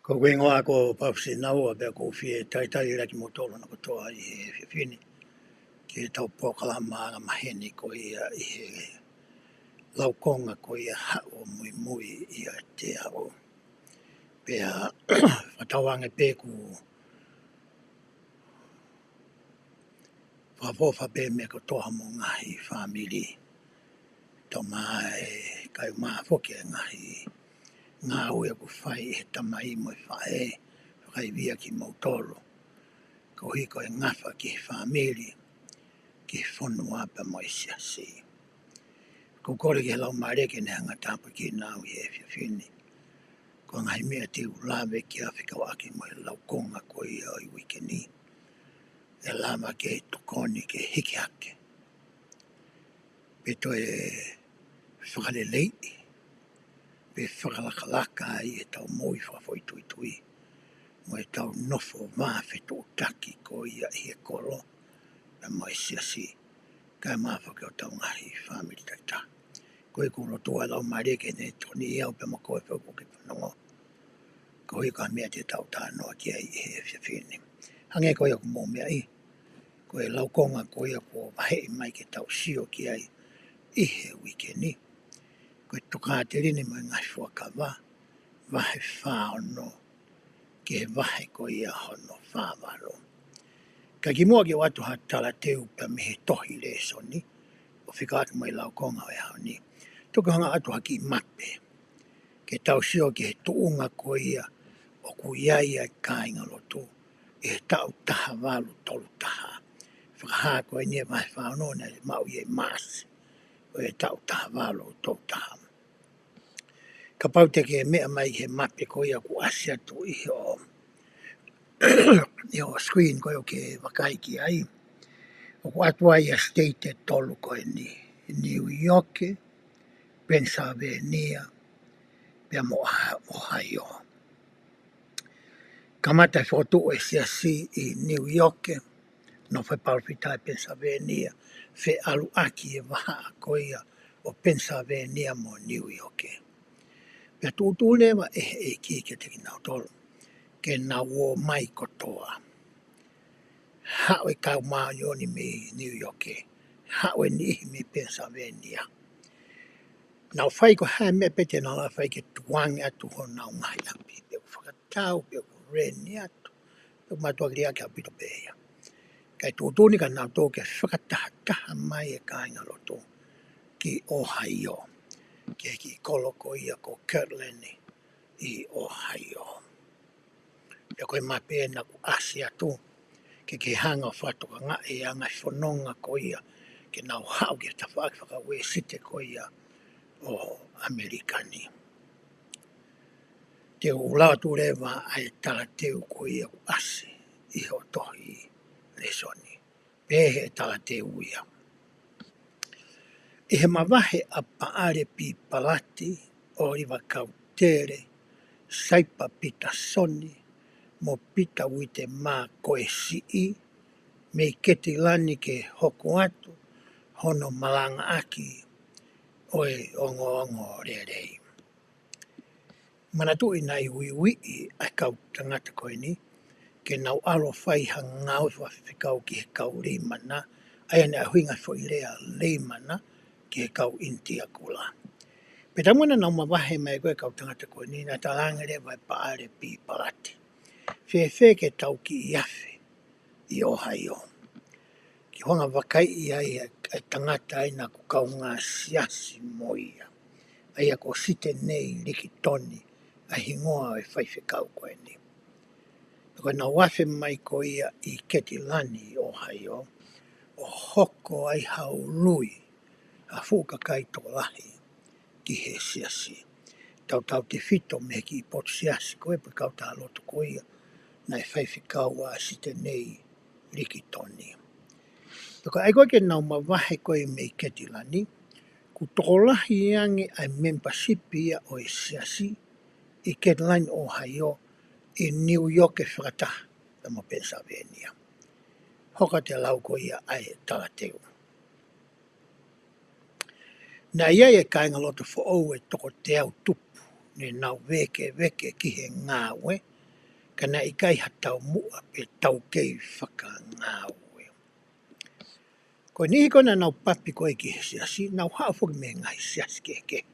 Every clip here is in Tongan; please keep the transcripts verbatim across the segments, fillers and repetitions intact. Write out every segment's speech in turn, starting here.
Ko hoku hingoa ko Pausi Naua, pea ʻoku ou fie talitali lelei kimoutolu hono kotoa ʻi he efiafi ni ki heʻetau polokalama anga maheni ko ia ʻi he laukonga ko ia Haʻu ʻo Muimui ʻIate Au. Pea fakatauange pē ʻoku fakaʻofoʻofa pē meʻa kotoa mo e ngaahi fāmili. Tau maʻu e kai mafoki e ngaahi ngāue ʻoku fai ʻe he tamai mo e faʻē, fakaivia kimoutolu. Koeʻuhi ko e ngafa ki he fāmili, ki he fonua pea mo e siasi. ʻOku ou kole ki he Laumālie ke ne hanga ʻo tāpuakiʻi au ʻi he efiafi ni. Ko e ngaahi meʻa te u lave ki ai fekauʻaki mo e laukonga ko ia ʻo e uike ni, ʻe lava ke tokoni ke hiki hake, pe toe fakaleleiʻi, pe fakalakalaka ai ʻetau moʻui fakafoʻituitui mo ʻetau nofo vā fetuʻutaki ko ia ʻi he kolo pea mo e siasi, kae ʻumaʻā foki hotau ngaahi fāmili takitaha. Ko ia ʻoku ou lotua e Laumālie ke ne tokoniʻi au pea mo koe foki ʻoku ke fanongo, koeʻuhi ko e meʻa te tau talanoa ki ai ʻi he efiafi ni. Hangē ko ia ʻoku mou meaʻi, ko e laukonga ko ia kuo vaheʻi mai ke tau sio ki ai ʻi he uike ni, ko e Tokāteline mo e Ngaahi Fuakava, vahe fā ono ki he vahe ko ia hono fā valu. Ka kimuʻa ke u ʻoatu ha talateu pea mei he tohi lēsoni ʻo fekauʻaki mo e laukonga ʻo e ʻaho ni, tuku ke u hanga ʻo ʻoatu ha kiʻi mape ke tau sio ki he tuʻunga ko ia ʻoku ʻi ai ʻa e kāingalotu ʻi he taʻu taha valu tolu taha. Fakahā ko eni ʻe he vahe fā ono naʻe maʻu ia ʻi Maʻasi ʻo e taʻu taha valu tolu taha. Kapau te ke meʻa mai he mape ko ia ʻoku ʻasi atu ʻi hoʻo, ʻi hoʻo screen ko ia ʻoku ke vakai ki ai, ʻoku ʻoatu ai ʻa e state ʻe tolu ko eni: Niu ʻIoke, Penisilivēnia, pea mo ʻOha-, ʻOhaiō. Kamata e fokotuʻu e siasi ʻi Niu ʻIoke, nofo e palōfita ʻi Penisilivēnia, feʻaluʻaki e vahaʻa ko ia ʻo Penisilivēnia mo Niu ʻIoke. Pea tuʻutuʻuni leva ʻe he ʻEiki kiate kinautolu ke nau ō mai kotoa. Haʻu e kau māʻoniʻoni mei Niu ʻIoke, haʻu e niʻihi mei Penisilivēnia. Nau fai ko e hā e meʻa pē te nau lava fai ke tukuange atu honau ngaahi ʻapi, pe ʻoku fakatau, pe ʻoku reni atu, pe ʻoku mātuʻaki liʻaki ʻaupito pē ia. Kae tuʻutuʻuni kia nautolu ke fakatahataha mai e kāingalotu ki ʻOhaiō, ki he kiʻi kolo ko ia ko Kirtland ʻi ʻOhaiō. Pea ko e mape ena ʻoku ʻasi atu ke ke hanga ʻo fakatokangaʻi e anga e fononga ko ia ke nau haʻu ki he tafaʻaki fakauēsite ko ia ʻo ʻAmelika ni. Te u lau atu leva ʻa e talateu ko ia ʻoku ʻasi ʻi hoʻo tohi lēsoni. Pehē ʻe he talateu ia: ʻI he mavahe ʻa Paʻale P. Palati, ʻŌliva Kautele, Saipa Pitasoni, mo Pita Uitemā Koesiʻi, mei Ketilani ke hoko atu hono malangaʻaki ʻo e ongoongolelei. Manatuʻi naʻe uiuiʻi ʻa e kau tangata ko eni ke nau ʻalu ʻo fai ha ngāue fakafaifekau ki he kau Leimana, ʻa ia naʻe ʻuhinga e foʻi lea Leimana ki he kau ʻInitia Kula. Pea taimi naʻa nau mavahe mai ko ē e kau tangata ko eni, naʻe talaange leva ʻe Paʻale P. Palati: Fēfē ke tau kiʻi afe ʻi ʻOhaiō, ke u hanga ʻo vakaiʻi ai e, e tangata ʻa ia naʻa ku kaungā siasi mo ia, ʻa ia ko Sitenei Likitoni ʻa e hingoa ʻo e faifekau ko eni. Pea ko ʻenau afe mai ko ia ʻi Ketilani, ʻOhaiō, ʻo hoko ai ha ului ha fuʻu kakai tokolahi ki he siasi. Tautautefito mei he kiʻi potu siasi ko ē pe kautaha lotu ko ia naʻe faifekau ai ʻa Sitenei Likitoni. Pea ko e ʻai ko ē ke nau mavahe ko ē mei Ketilani, kuo tokolahi ange ʻa e membership ia ʻo e siasi ʻi Ketilani, ʻOhaiō, ʻi Niu ʻIoke fakataha pea mo Penisilivēnia. Hoko atu e lau ko ia ʻa e talateu. Naʻe ʻi ai e kāingalotu foʻou ʻe toko teau tupu ne nau vēkeveke ki he ngāue ka naʻe ʻikai ha taumuʻa pe taukei fakangāue. Ko e niʻihi ko ē naʻa nau papi ko ē ki he siasi, nau haʻu foki mei he ngaahi siasi kehekehe.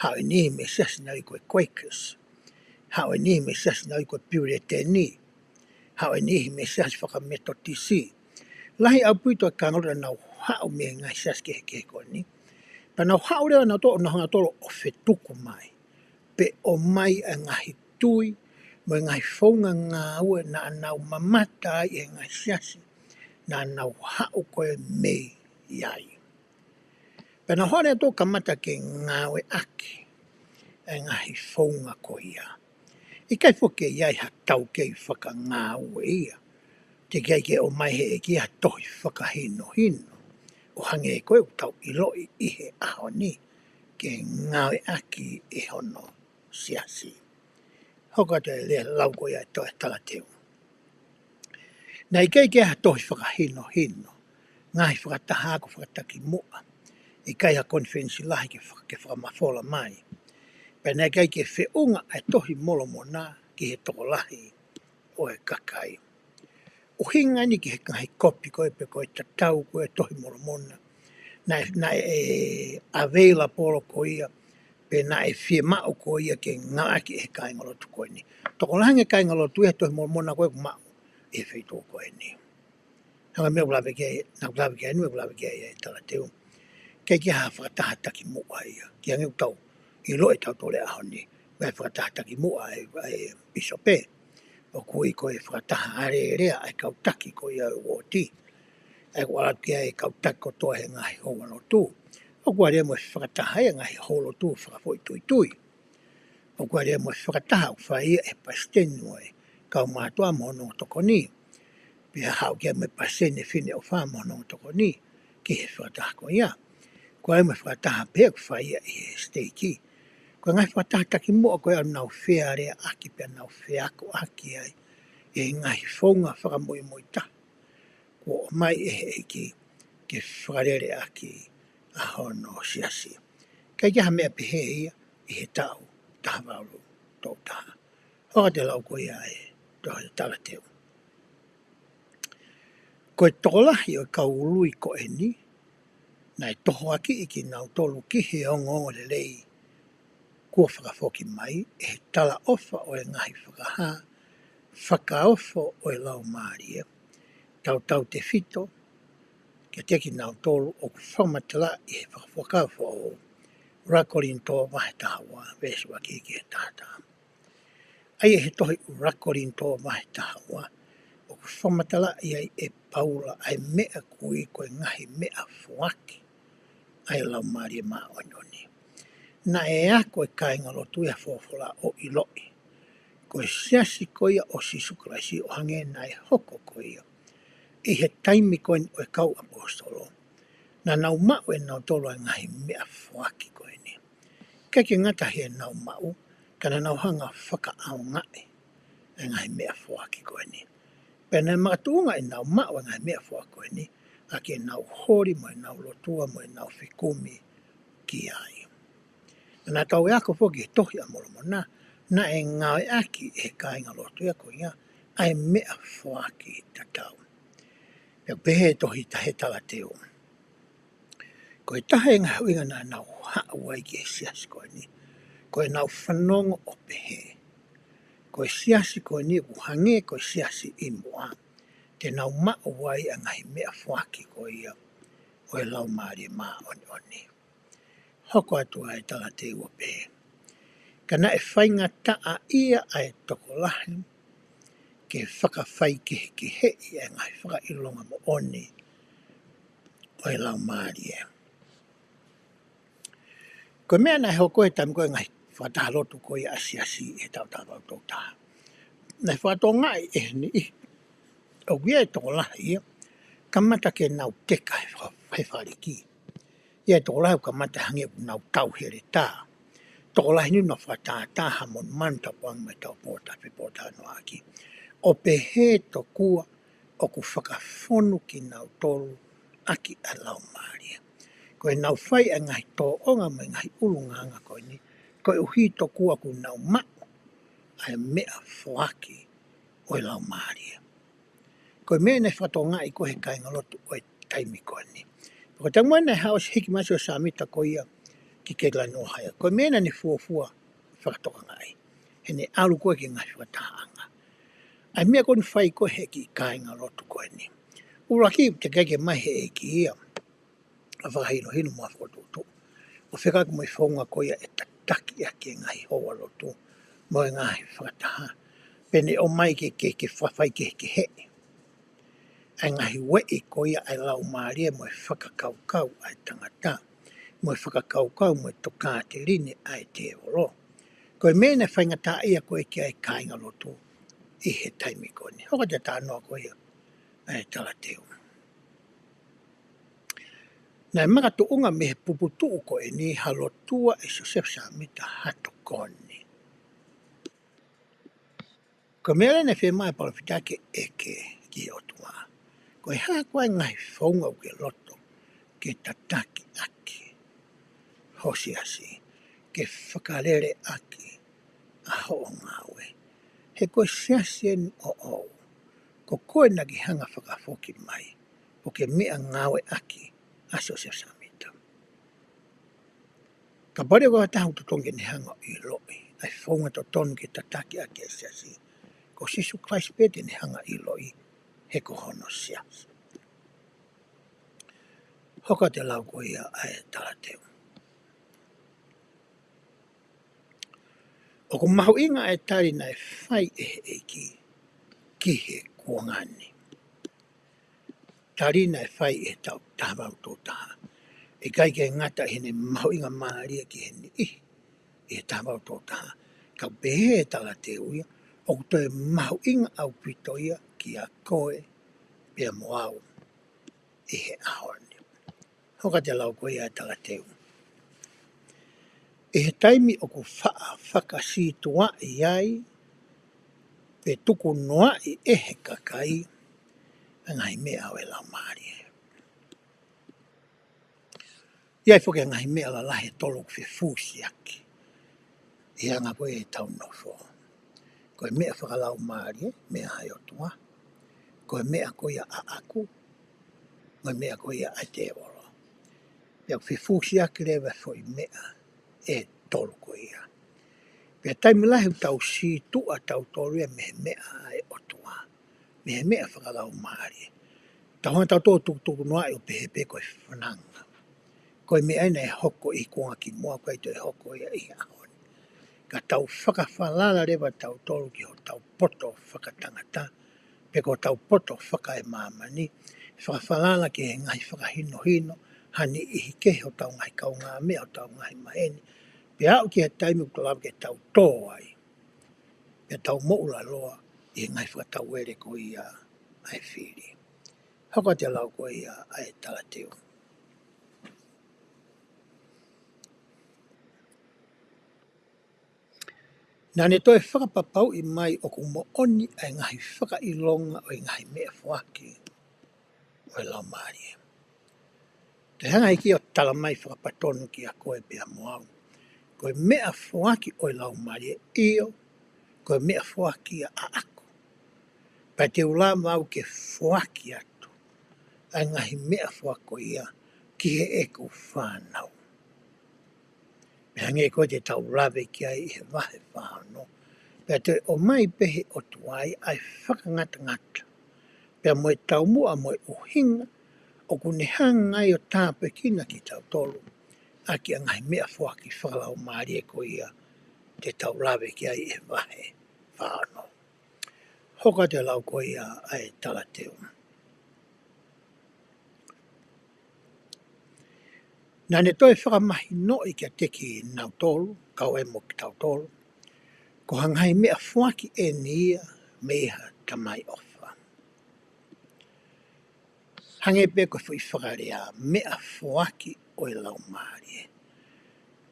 Haʻu e niʻihi mei he siasi naʻe ui ko e Quakers. Haʻu e niʻihi mei he siasi naʻe ui ko e Puritan. Haʻu e niʻihi mei he siasi fakaMetotisi. Lahi ʻaupito e kāingalotu naʻa nau haʻu mei he ngaahi siasi kehekehe ko eni. Pea nau haʻu leva nautolu, nau hanga nautolu ʻo fetuku mai pe ʻomai e ngaahi tui mo e ngaahi founga ngāue naʻa nau mamata ai ʻi he ngaahi siasi naʻa nau haʻu ko ē mei ai. Pea nau haʻu leva nautolu kamata ke ngāueʻaki e ngaahi founga ko ia. ʻIkai foki ke ʻi ai ha taukei fakangāue ia. Teʻeki ai ke ʻomai he ʻEiki ha tohi fakahinohino ʻo hangē ko ē ʻoku tau ʻiloʻi ʻi he ʻaho ni ke ngāueʻaki ʻe hono siasi. Hoko atu e lea lau ko ia ʻa e tohi Talateu. Naʻe ʻikai ke ʻi ai ha tohi fakahinohino, ngaahi fakataha ako fakatakimuʻa, ʻikai ha konifelenisi lahi ke faka-, ke fakamafola mai. Pea naʻe ʻikai ke feʻunga ʻa e Tohi Molomona ki he tokolahi ʻo e kakai. ʻUhinga eni ki he ngaahi kopi ko ē pe ko e tatau ko ē Tohi Molomona. Naʻe, naʻe available ko ia, pe naʻe fiemaʻu ko ia ke ngāueʻaki ʻe he kāingalotu ko eni. Tokolahi ange kāingalotu ia he Tohi Molomona ko ē ʻoku maʻu ʻi he feituʻu ko eni. Hangē ko e meʻa ʻoku lave ki ai, naʻa ku lave ki ai, ʻoku lave ki ai ʻa e Talateu. ʻIkai ke ʻi ai ha fakataha takimuʻa ia. Ki hangē ʻoku tau ʻiloʻi ʻe tautolu he ʻaho ni. Meʻa fakataha takimuʻa ʻa e, ʻa e pīsope. ʻOku ui ko e fakataha alēlea ʻa e kau taki ko ia ʻo e uooti. ʻA ia ʻoku ʻalu ki ai e kau taki kotoa he ngaahi houalotu. ʻOku ʻalu mo e fakataha ia he ngaahi houalotu fakafoʻituitui. ʻOku ʻalu mo e fakataha ʻoku fai ia ʻe he palesiteni ʻo e kaumātuʻa mo hono ongo tokoni. Pea haʻu ki ai mo e palesiteni ʻo e Fineʻofa mo hono ongo tokoni ki he fakataha ko ia. ʻOku ʻalu mo e fakataha pē ʻoku fai ia ʻi he siteiki. Ko e ngaahi fakataha takimuʻa ko ia ʻoku nau fealeaʻaki pea nau feakoʻaki ai ʻi he ngaahi founga fakamuimui taha kuo ʻomai ʻe he ʻEiki ke fakaleleʻaki ʻa hono siasi. ʻIkai ke ʻi ai ha meʻa pehē ia ʻi he taʻu taha valu tolu taha. Hoko atu e lau ko ia ʻa e tohi Talateu. Ko e tokolahi ʻo e kau ului ko eni, naʻe tohoakiʻi kinautolu ki he ongoongolelei kuo fakafoki mai ʻe he talaʻofa ʻo e ngaahi fakahā fakaofo ʻo e Laumālie, tautautefito kiate kinautolu ʻoku fakamatalaʻi ʻe he Fuakava Foʻou, ʻuluaki Kolinitō vahe taha ua, veesi ʻuluaki ki he taha taha. ʻA ia ʻi he tohi ʻuluaki Kolinitō vahe taha ua, ʻoku fakamatalaʻi ai ʻe Paula ʻa e meʻa ʻoku ui ko e ngaahi meʻafoaki ʻa e Laumālie Māʻoniʻoni. Naʻe ako e kāingalotu ia he folofola ʻo ʻiloʻi ko e siasi ko ia ʻo Sīsū Kalaisi ʻo hangē naʻe hoko ko ia ʻi he taimi ko eni ʻo e kau ʻaposetolo, naʻa nau maʻu ʻe nautolu ʻa e ngaahi meʻafoaki ko eni. ʻIkai ke ngata heʻenau maʻu, ka naʻa nau hanga ʻo fakaʻaongaʻi e ngaahi meʻafoaki ko eni. Pea naʻe makatuʻunga ʻenau maʻu e ngaahi meʻafoaki ko eni ʻaki ʻenau holi mo ʻenau lotua mo ʻenau fekumi ki ai. Naʻa tau ako foki he Tohi ʻa Molomona, naʻe ngāueʻaki ʻe he kāingalotu ia ko ia ʻa e meʻafoaki tatau. Pea pehē ʻe he tohi ʻa e Talateu, ko e taha e ngaahi ʻuhinga naʻa nau haʻu ai ki he siasi ko eni, ko ʻenau fanongo ʻo pehē, ko e siasi ko eni ʻoku hangē ko e siasi ʻi muʻa, te nau maʻu ai ʻa e ngaahi meʻafoaki ko ia ʻo e Laumālie Māʻoniʻoni. Hoko atu ʻa e Talateu ʻo pehē, ka naʻe faingataʻaʻia ʻa e tokolahi ke fakafaikehekeheʻi ʻa e ngaahi fakaʻilonga moʻoni ʻo e Laumālie. Ko e meʻa naʻe hoko he taimi ko ē ngaahi fakataha lotu ko ia ʻa e siasi he taʻu taha valu tolu taha. Naʻe fakatokangaʻi ʻe he niʻihi ʻoku ʻi ai e tokolahi ia, kamata ke nau teka he fa-, he faliki. ʻI ai e tokolahi ʻoku kamata hangē ʻoku nau tau heletā. Tokolahi ni ʻoku nau fakatātā ha monumanu, tapuangi mo e taupotu, fepōtalanoaʻaki. ʻO pehē tokua ʻoku fakafonu kinautolu ʻaki ʻa e Laumālie. Ko ʻenau fai ʻa e ngaahi tōʻonga mo e ngaahi ʻulungaanga ko eni, koeʻuhi tokua ʻoku nau maʻu ʻa e meʻafoaki ʻo e Laumālie. Ko e meʻa naʻe fakatokangaʻi ko ē he kāingalotu ʻo e taimi ko eni. Ko e taimi naʻe haʻu ʻo hiki mai ʻa Siosefa Sāmita ko ia ki Ketilani ʻo Haia. Ko e meʻa naʻa ne fuofua fakatokangaʻi. He naʻe ʻalu ko ē ki he ngaahi fakatahaʻanga. ʻA e meʻa ko eni ʻoku fai ko ē he kiʻi kāingalotu ko eni. ʻUluaki, teʻeki ke ʻomai he ʻEiki ia ʻa e fakahinohino mo e fokotuʻutuʻu. ʻO fekauʻaki mo e founga ko ia ʻe tataki ʻaki e ngaahi houalotu mo e ngaahi fakataha. Pea ne ʻomai ke, ke, ke fafai ke, ke heʻe ʻa e ngaahi ueʻi ko ia ʻa e Laumālie mo e fakakaukau ʻa e tangata, mo e fakakaukau mo e tokāteline ʻa e tēvolo. Ko e meʻa naʻe faingataʻaʻia ko ē ki ai e kāingalotu ʻi he taimi ko eni. Hoko atu e talanoa ko ia ʻa e talateu. Naʻe makatuʻunga mei he puputuʻu ko eni ha lotua ʻe Siosefa Sāmita ha tokoni. Ko e meʻa leva naʻe fiemaʻu ʻe he palōfita ke ʻeke ki he ʻOtua. Ko e hā koā e ngaahi founga ʻoku ke loto ke tataki ʻaki ho siasi, ke fakalele ʻaki ʻa hoʻo ngāue. He ko e siasi eni ʻoʻou, ko koe naʻa ke hanga fakafoki mai, ʻo ke meʻa ngāueʻaki ʻa Siosefa Sāmita. Kapau leva ko ha taha ʻoku totonu ke ne hanga ʻo ʻiloʻi ʻa e founga totonu ke tataki ʻaki e siasi, ko Sīsū Kalaisi pē te ne hanga ʻo ʻiloʻi he ko hono siasi. Hoko atu e lau ko ia ʻa e talateu. ʻOku mahuʻinga e tali naʻe fai ʻe he ʻEiki ki he kuonga ni. Tali naʻe fai ʻi he taʻu taha valu tolu taha. ʻIkai ke ngata ʻi heʻene mahuʻingamālie ki he niʻihi ʻi he taha valu tolu taha, ka ʻoku pehē ʻe he talateu ia, ʻoku toe mahuʻinga ʻaupito ia kiate koe pea mo au ʻi he ʻaho ni. Hoko atu e lau ko ia ʻa e talateu. ʻI he taimi ʻoku faʻa fakasītuʻaʻi ai, pe tukunoaʻi ʻe he kakai ʻa e ngaahi meʻa ʻo e Laumālie. ʻI ai foki e ngaahi meʻa lalahi ʻe tolu ʻoku fefusiaki ʻi he anga ko ē ʻetau nofo. Ko e meʻa fakalaumālie, meʻa ʻa e ʻOtua. Ko e meʻa ko ia ʻaʻaku, mo e meʻa ko ia ʻa e tēvolo. Pea ʻoku fefusiaki leva e foʻi meʻa ʻe tolu ko ia. Pea taimi lahi ʻoku tau sītuʻa tautolu ia mei he meʻa ʻa e ʻOtua, mei he meʻa fakalaumālie. Tau hanga tautolu ʻo tukutukunoaʻi ʻo pehē pē ko e fananga. Ko e meʻa ia naʻe hoko ʻi he kuonga kimuʻa, ʻoku ʻikai toe hoko ia ʻi he ʻaho ni. Ka tau fakafalala leva tautolu ki hotau poto fakatangata, pe ko hotau poto fakaemāmani, fakafalala ki he ngaahi fakahinohino ʻa ha niʻihi kehe, hotau ngaahi kaungāmeʻa, hotau ngaahi maheni. Pea aʻu ki he taimi ʻoku lava ke tau tō ai, pea tau moʻulaloa ʻi he ngaahi fakatauele ko ia ʻa e fili. Hoko atu e lau ko ia ʻa e talateu. Naʻa ne toe fakapapauʻi mai ʻoku moʻoni ʻa e ngaahi fakaʻilonga ʻo e ngaahi meʻa foaki ʻo e Laumālie. Te u hanga hiki ʻo tala mai fakapatonu kiate koe pea mo au. Ko e meʻa foaki ʻo e Laumālie, ʻio, ko e meʻa foaki ia ʻaʻaku. Pea te u lava au ke foaki atu ʻa e ngaahi meʻa foaki ko ia ki heʻeku fānau. Pea hangē ko ē te tau lave ki ai ʻi he vahe fā ono. Pea toe ʻomai pē ʻe he ʻOtua ia ʻa e fakangatangata pea mo e taumuʻa mo e ʻuhinga ʻoku ne hanga ai ʻo tāpuekina kitautolu ʻaki ʻa e ngaahi meʻa foaki fakalaumālie ko ia te tau lave ki ai ʻi he vahe fā ono. Hoko atu e lau ko ia ʻa e talateu. Naʻa ne toe fakamahinoʻi kiate kinautolu, kau ai mo kitautolu, ko ha ngaahi meʻa foaki eni ia mei ha Tamai ʻofa. Hangē pē ko e foʻi fakalea, meʻa foaki ʻo e Laumālie.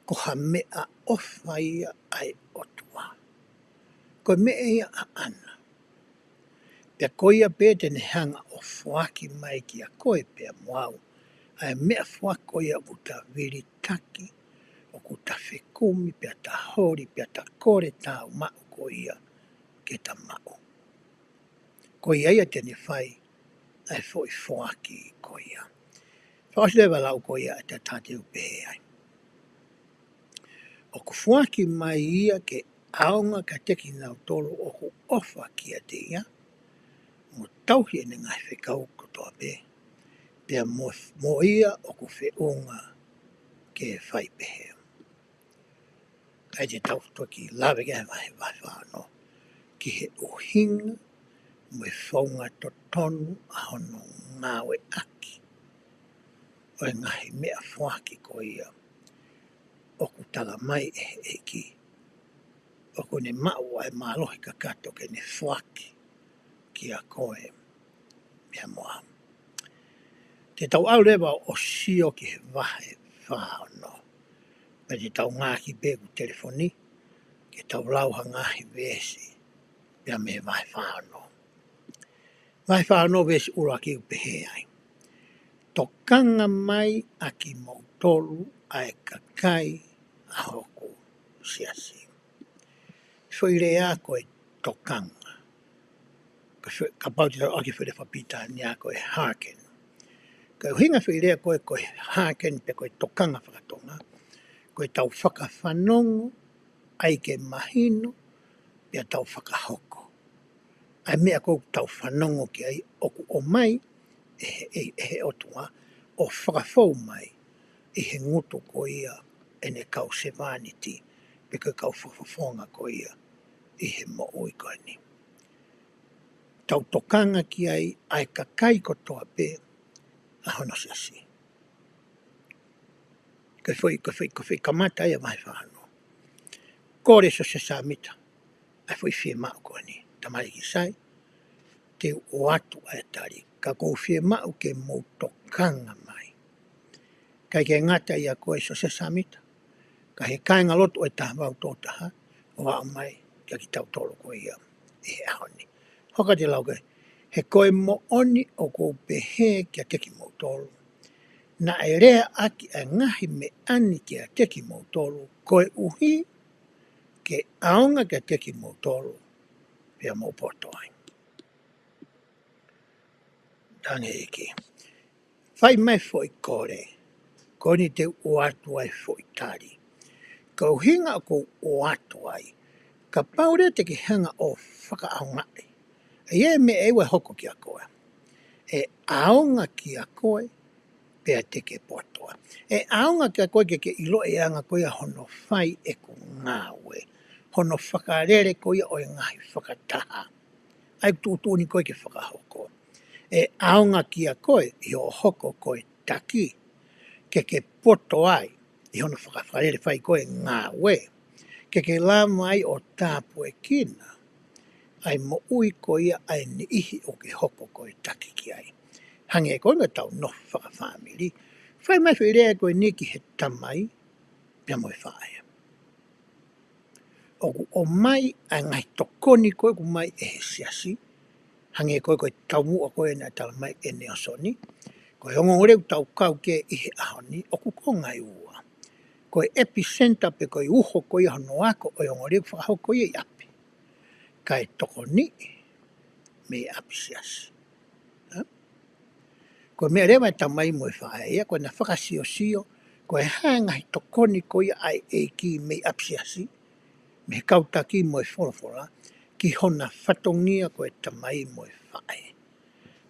Ko ha meʻaʻofa ia ʻa e ʻOtua. Ko e meʻa ia ʻaʻana. Pea ko ia pē te ne hanga ʻo foaki mai kiate koe pea mo au ʻa e meʻa foaki ko ia ʻoku ta vilitaki, ʻoku ta fekumi, pea ta holi, pea ta kole tāumaʻu ko ia ke ta maʻu. ʻo ia ia te ne fai ʻa e foʻi foaki ko ia. Fakaʻosi leva ʻa e lau ko ia ʻa e tata te u pehē ai. ʻOku foaki mai ia ke ʻaonga kiate kinautolu ʻoku ʻofa kiate ia, mo tauhi ʻene ngaahi fekau kotoa pē, pea mo, mo ia ʻoku feʻunga ke fai pehē. ʻA ia te tau toki lave ki he vahe, vahe fā ono, ki he ʻuhinga mo e founga totonu ʻa hono ngāueʻaki ʻo e ngaahi meʻafoaki ko ia ʻoku tala mai ʻe he ʻEiki ʻoku ne maʻu ʻa e mālohi kakato ke ne foaki kiate koe pea mo au. Te tau ʻalu leva ʻo sio ki he vahe fā ono. Pea te tau ngāueʻaki pē ʻeku telefoni ke tau lau ha ngaahi veesi pea mei he vahe fā ono. Vahe fā ono veesi ʻuluaki ʻoku pehē ai. Tokanga mai ʻa kimoutolu ʻa e kakai ʻa hoku siasi. Foʻi lea ko e tokanga. Ka fo-, kapau te tau ʻai ki he foʻi lea fakapilitānia ko e hearken. Ka ʻuhinga foʻi lea ko e, ko e hearken pe ko e tokanga fakatonga. Ko e tau fakafanongo, ʻai ke mahino, pea tau fakahoko. ʻA e meʻa ko ē ʻoku tau fanongo ki ai ʻoku ʻomai ʻe he, ʻe, ʻe he ʻOtua ʻo fakafou mai ʻi he ngutu ko ia ʻene kau sevāniti, pe ko e kau fakafofonga ko ia ʻi he moʻui ko eni. Tau tokanga ki ai ʻa e kakai kotoa pē ʻa hono siasi. Ko e foʻi, ko e foʻi, ko e foʻi kamata ia vahe fā ono. Kole Siosefa Sāmita ʻa e foʻi fiemaʻu ko eni. Tamai ki sai, te u ʻoatu ʻa e tali. Ka ʻoku ou fiemaʻu ke mou tokanga mai. ʻIkai ke ngata ia ko e Siosefa Sāmita, ka he kāingalotu ʻo e taha valu tolu taha, ʻo aʻu mai kia kitautolu ko ia ʻi he ʻaho ni. Hoko atu e lau ko ē, he ko e moʻoni ʻoku ou pehē kiate kimoutolu. Naʻe leaʻaki ʻa e ngaahi meʻa ni kiate kimoutolu, koeʻuhi ke ʻaonga kiate kimoutolu, pea mou poto ai. Tangi ʻEiki. Fai mai foʻi kole, ko eni te u ʻoatu ai foʻi tali. Ko e ʻuhinga ʻoku ou ʻoatu ai, kapau leva te ke hanga ʻo fakaʻaongaʻi ʻa e meʻa ʻe ua ʻe hoko kiate koe, ʻe ʻaonga kiate koe, pea te ke poto ai. ʻE ʻaonga kiate koe ke ke ʻiloʻi e anga ko ia hono fai ʻeku ngāue, hono fakalele ko ia ʻo e ngaahi fakataha. ʻA ia ʻoku tuʻutuʻuni koe ke fakahoko. ʻE ʻaonga kiate koe ʻi hoʻo hoko ko e taki, ke ke poto ai ʻi hono faka-, fakalele fai ko ē ngāue, ke ke lava ai ʻo tāpuekina ʻa e moʻui ko ia ʻa e niʻihi ʻoku ke hoko ko e taki ki ai. Hangē ko ena ʻetau nofo fakafāmili, fai mai foʻi lea ko eni ki he tamai pea mo e faʻē. ʻOku ʻomai ʻa e ngaahi tokoni ko ē ʻoku mai ʻe he siasi, hangē ko ē ko e taumuʻa ko ē naʻe tala mai ʻe Nalesoni, ko e ongoongolelei ʻoku tau kau ki ai ʻi he ʻaho ni, ʻoku konga ʻe ua. Ko e epicenter pe ko e uho ko ia hono ako ʻo e ongoongolelei ʻoku fakahoko ia ʻi ʻapi. Kae tokoniʻi mei ʻapisiasi. Hā? Ko e meʻa leva ʻa e tamai mo e faʻē ia, ko ʻena fakasiosio, ko e hā e ngaahi tokoni ko ia ʻa e ʻEiki mei ʻapisiasi, mei he kau taki mo e folofola, ki hona fatongia ko e tamai mo e faʻē.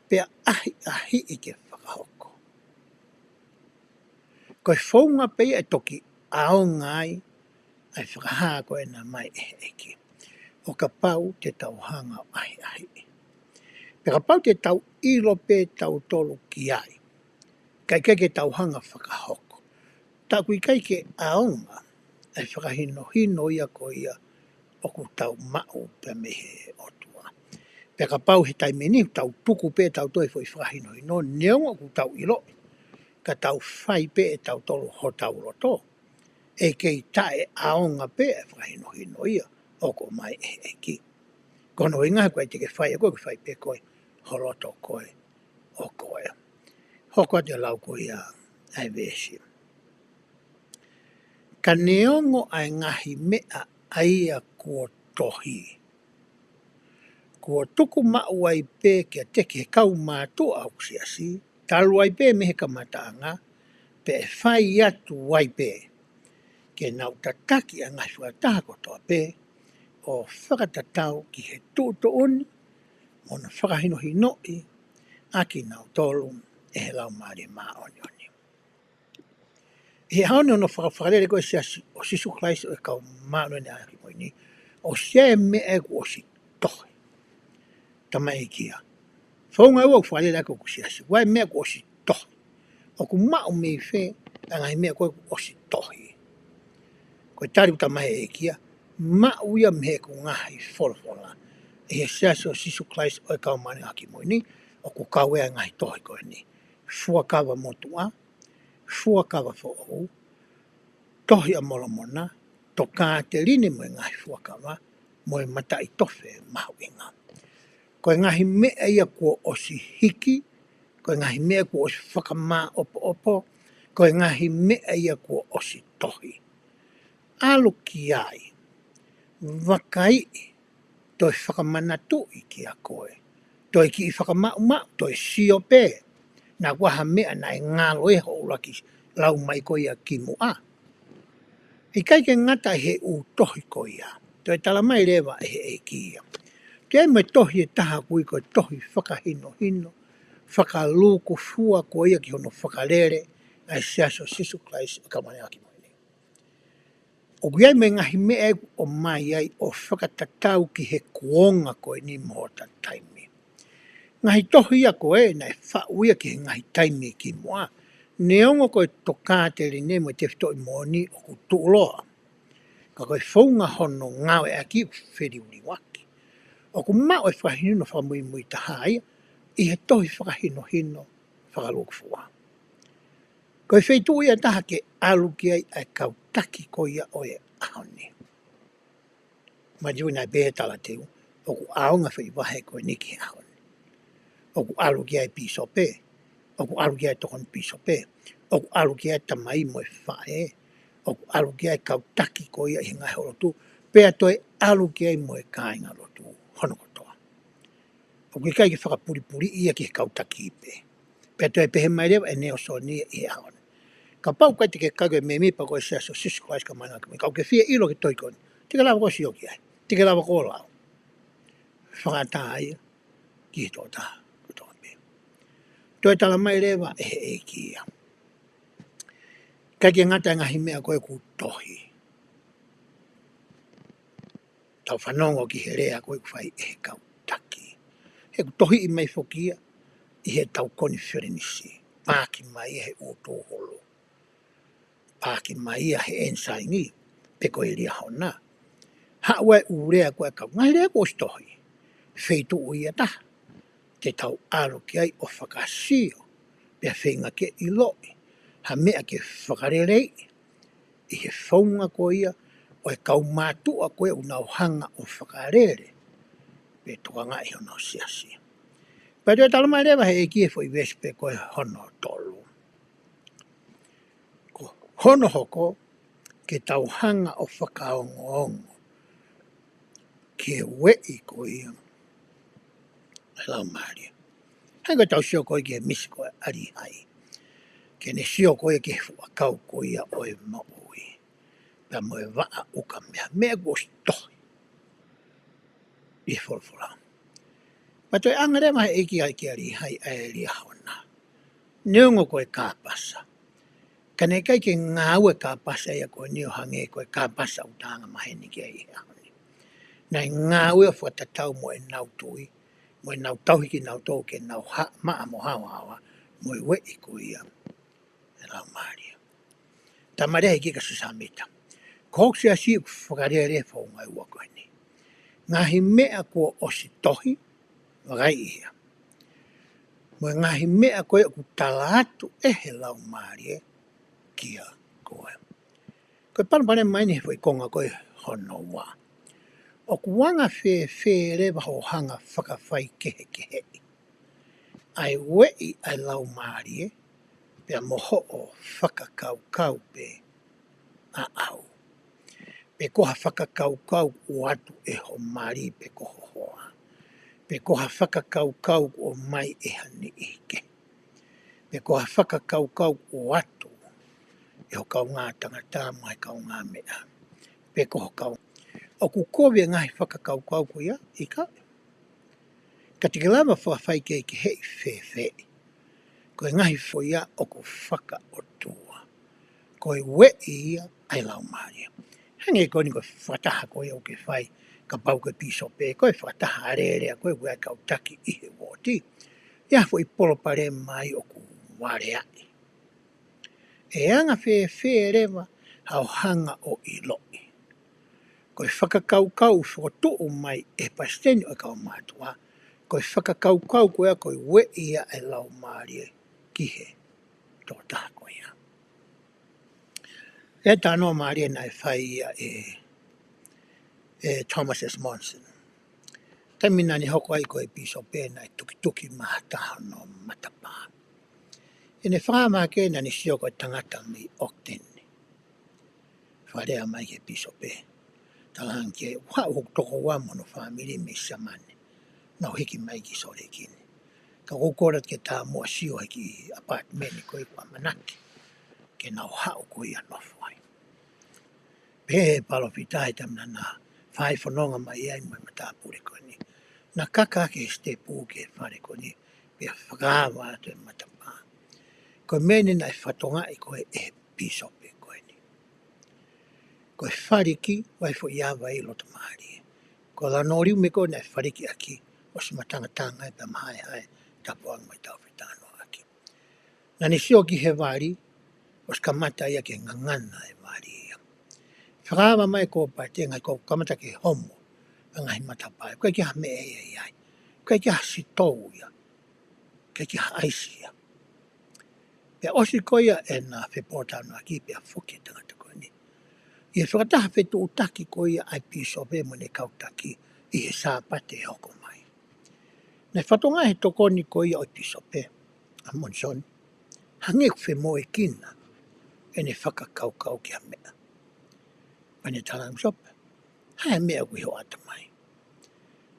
Pea ʻahiʻahiʻi ke fakahoko. Ko e founga pē ia ʻe toki ʻaonga ai ʻa e fakahā ko ena mai ʻe he ʻEiki. ʻO kapau te tau hanga ʻo ʻahiʻahiʻi. Pea kapau te tau ʻilo pē tautolu ki ai, kae ʻikai ke tau hanga fakahoko, tā ʻoku ʻikai ke ʻaonga ʻa e fakahinohino ia ko ia ʻoku tau maʻu pē mei he ʻOtua. Pea kapau he taimi ni tau tuku pē tautolu e foʻi fakahinohino, neongo ʻoku tau ʻiloʻi, ka tau fai pē ʻe tautolu hotau loto, ʻe kei taʻeʻaonga pē ʻa e fakahinohino ia ʻoku ʻomai ʻe he ʻEiki. Ko hono ʻuhinga he ʻoku ʻikai te ke fai ʻe koe, ke fai pē koe ho loto ko ē ʻo koe. Hoko atu e lau ko ia ʻa e veesi. Ka neongo ʻa e ngaahi meʻa ʻa ia kuo tohi, kuo tuku maʻu ai pē kiate ki he kau mātuʻa ʻo e siasi, talu ai pē mei he kamataʻanga, pea ʻe fai atu ai pē ke nau tataki ʻa e ngaahi fakataha kotoa pē ʻo fakatatau ki he tuʻutuʻuni mo hono fakahinohinoʻi ʻa kinautolu ʻe he Laumālie Māʻoniʻoni. ʻI he ʻaho ni ʻoku faka-, fakalele ko ē ʻa e Siasi ʻo Sīsū Kalaisi ʻo e Kau Māʻoniʻoni ʻi he Ngaahi ʻAho Kimui Ni, ʻoku ʻi ai e meʻa ʻoku ʻosi tohi. Tamaiki ia. Founga ʻoku fakalele ʻaki ʻoku siasi, ʻoku ʻi ai e meʻa ʻoku ʻosi tohi. ʻOku maʻu mei fē ʻa e ngaahi meʻa ko ē ʻoku ʻosi tohi? Ko e tali ʻoku tamaiki ia, maʻu ia mei heʻeku ngaahi folofola ʻi he Siasi ʻo Sīsū Kalaisi ʻo e Kau Māʻoniʻoni ʻi he Ngaahi ʻAho Kimui Ni, ʻoku kau ai ʻa e ngaahi tohi ko eni: Fuakava Motuʻa, Fuakava Foʻou, Tohi ʻa Molomona, Tokāteline mo e Ngaahi Fuakava, mo e Mataʻitofe Mahuʻinga. Ko e ngaahi meʻa ia kuo ʻosi hiki, ko e ngaahi meʻa kuo ʻosi fakamāʻopoʻopo, ko e ngaahi meʻa ia kuo ʻosi tohi. ʻAlu ki ai, vakaiʻi, toe fakamanatuʻi kiate koe, toe kiʻi fakamaʻumaʻu, toe sio pē naʻa ʻoku ʻi ai ha meʻa naʻe ngalo ʻi hoʻo ʻuluaki lau mai ko ia kimuʻa. ʻIkai ke ngata ʻi he ʻū tohi ko ia, toe tala mai leva ʻe he ʻEiki ia, toe ʻi ai mo e tohi ʻe taha ʻoku ui ko e tohi fakahinohino fakalūkufua ko ia ki hono fakalele ʻa e Siasi ʻo Sīsū Kalaisi ʻo e Kau Māʻoniʻoni ʻi he Ngaahi ʻAho Kimui Ni. ʻOku ʻi ai mo e ngaahi meʻa ʻoku ʻomai ai ʻo fakatatau ki he kuonga ko eni mo hota taimi. Ngaahi tohi ia ko ē naʻe faʻu ia ki he ngaahi taimi kimuʻa, neongo ko e Tokāteline mo e Tefitoʻi Moʻoni ʻoku tuʻuloa, ka ko e founga hono ngāueʻaki ʻoku feliuliuaki. ʻOku maʻu e fakahinohino fakamuimui taha ia ʻi he tohi fakahinohino fakalūkufua. Ko e feituʻu ia ʻe taha ke ʻalu ki ai ʻa e kau taki ko ia ʻo e ʻaho ni. Manatuʻi naʻe pehē ʻe he talateu, ʻoku ʻaonga e foʻi vahe ko eni ki he ʻaho ni. ʻOku ʻalu ki ai e pīsope, ʻoku ʻalu ki ai e tokoni pīsope, ʻoku ʻalu ki ai e tamai mo e faʻē, ʻoku ʻalu ki ai e kau taki ko ia ʻi he ngaahi houalotu, pea toe ʻalu ki ai mo e kāingalotu hono kotoa. ʻOku ʻikai ke fakapulipuliʻi ia ki he kau taki pē. Pea toe pehē mai leva ʻe Nalesoni ʻi he ʻaho ni, kapau ʻoku ʻikai te ke kau ko e mēmipa ko e Siasi ʻo Sīsū Kalaisi ʻo e Kau Māʻoniʻoni ʻi he Ngaahi ʻaho Kimui Ni, ka ʻoku ke fie ʻilo ki he tohi ko eni, te ke lava koe ʻo sio ki ai, te ke lava koe ʻo lau. Fakaʻatā ia ki he tokotaha kotoa pē. Toe tala mai leva ʻe he ʻEiki ia, ʻikai ke ngata ʻi he ngaahi meʻa ko ē ʻoku tohi, tau fanongo ki he lea ko ē ʻoku fai ʻe he kau taki. He ʻoku tohiʻi mai foki ia ʻi heʻetau konifelenisi, paaki mai ia he ʻū tūhulu, paaki mai ia he Ensign pe ko e Liahona. Haʻu ai e ʻū lea ko ē ʻa e kau, ngaahi lea kuo ʻosi tohi. Feituʻu ia ʻe taha te tau ʻalu ki ai ʻo fakasio, pea feinga ke ʻiloʻi ha meʻa ke fakaleleiʻi ʻi he founga ko ia ʻo e kau mātuʻa ko ē ʻoku nau hanga ʻo fakalele pe tokangaʻi honau siasi. Pea toe tala mai leva ʻe he ʻEiki he foʻi veesi pē ko ē hono tolu, ko hono hoko ke tau hanga ʻo fakaongoongo ki he ueʻi ko ia ʻa e Laumālie. Hangē ko ʻetau sio ko ē ki he misi ko ē ʻa Līhai, ke ne sio ko ē ki he fuʻu ʻakau ko ia ʻo e moʻui, pea mo e vaʻa ukamea, meʻa kuo ʻosi tohi ʻi he folofola. Pea toe ʻange leva ʻe he ʻEiki ia kia Līhai ʻa e Liahona, neongo ko e kāpasa, ka naʻe ʻikai ke ngāue e kāpasa ia ko eni ʻo hangē ko e kāpasa ʻoku ta anga maheni ki ai he ʻaho ni. Naʻe ngāue ʻo fakatatau mo ʻenau tui, mo ʻenau tauhi kinautolu ke nau ha-, maʻa mo haohaoa mo e ueʻi ko ia ʻa e Laumālie. Tala mai leva ʻe he ʻEiki kia Siosefa Sāmita, ko hoku siasi ʻoku fakalele e founga ʻe ua ko eni: ngaahi meʻa kuo ʻosi tohi, vakaiʻi ia, mo e ngaahi meʻa ko ē ʻoku tala atu ʻe he Laumālie kia koe. Ko e palopalema mai eni he foʻi konga ko ē hono ua: ʻOku anga fēfē leva hoʻo hanga ʻo fakafaikehekeheʻi ʻa e ueʻi ʻa e Laumālie pea mo hoʻo fakakaukau pē ʻaʻau, pe ko ha fakakaukau ʻoatu ʻe ho mali pe ko ho hoa? pe ko ha fakakaukau kuo ʻomai ʻe ha niʻihi kehe, pe ko ha fakakaukau kuo ʻoatu ʻe ho kaungā tangata mo e kaungā meʻa, pe ko ho kau. ʻOku kovi e ngaahi fakakaukau ko ia, ʻikai. Ka te ke lava fakafaikehekeheʻi fēfē? Ko e ngaahi foʻi ia ʻoku fakaʻotua. Ko e ueʻi ia ʻa e Laumālie. Hangē ko eni ko e fakataha ko ia ʻoku ke fai, kapau ko e pīsope, ko e fakataha alēlea ko ē ʻa e kau taki ʻi he uooti. ʻI ai ha foʻi palopalema ai ʻoku valeaʻi. ʻE anga fēfē leva haʻo hanga ʻo ʻiloʻi? Ko e fakakaukau fokotuʻu mai ʻe he palesiteni ʻo e kau mātuʻa, ko e fakakaukau ko ia ko e ueʻi ia ʻa e Laumālie ki he tokotaha ko ia. ʻI ai e talanoa mālie naʻe fai ia ʻe, ʻe Thomas S. Monson. Taimi naʻa ne hoko ai ko e pīsope, naʻe tukituki maʻa ha taha hono matapā. ʻI heʻene fakaava hake, naʻa ne sio ko e tangata mei ʻOkiteni. Fakalea mai ki he pīsope, talaange ki ai, ʻoku haʻu hoku tokoua mo hono fāmili mei Siamane, nau hiki mai ki Sōleki ni. Ka ʻoku ou kole atu ke ta muʻa sio he kiʻi ʻapaatimeni ko ē ʻoku ʻamanaki ke nau haʻu ko ia ʻo nofo ai. Pehē ʻe he palōfita, he taimi naʻa na fai fononga mai ai mo e matāpule ko eni, na kaka ki he sitepu ki he fale ko eni, pea fakaava atu e matapā. Ko e meʻa eni naʻe fakatokangaʻi ko ē ʻe he pīsope ko eni. Ko e faliki, ʻoku ʻi ai e foʻi ava ʻi loto mālie. Ko e lanoliume ko ē naʻe faliki ʻaki, ʻosi matangatanga ai pea mahaehae, tapu ange mo ʻetau fetalanoaʻaki. Naʻa ne sio ki he vali, ʻosi kamata ia ke ngangana e vali ia. Fakaava mai e kōpate, ngaahi ko kamata ke homo ʻa e ngaahi matapā. ʻIkai ke ʻi ai ha meʻa ia ʻi ai. ʻIkai ke ʻi ai ha sitou ia. ʻIkai ke ʻi ai ha ʻaisi ia. Pea ʻosi ko ia ʻena fepōtalanoaʻaki, pea foki e tangata ko eni. ʻI he fakataha fetuʻutaki ko ia ʻa e pīsope mo ʻene kau taki ʻi he Sāpate hoko mai, naʻe fakatokangaʻi ʻe he tokoni ko ia ʻo e pīsope, ʻa Monisoni, hangē ʻoku femoʻuekina ʻene fakakaukau ki ha meʻa. Pea ne talaange, Pīsope, ha meʻa ʻoku ʻi ho ʻatamai.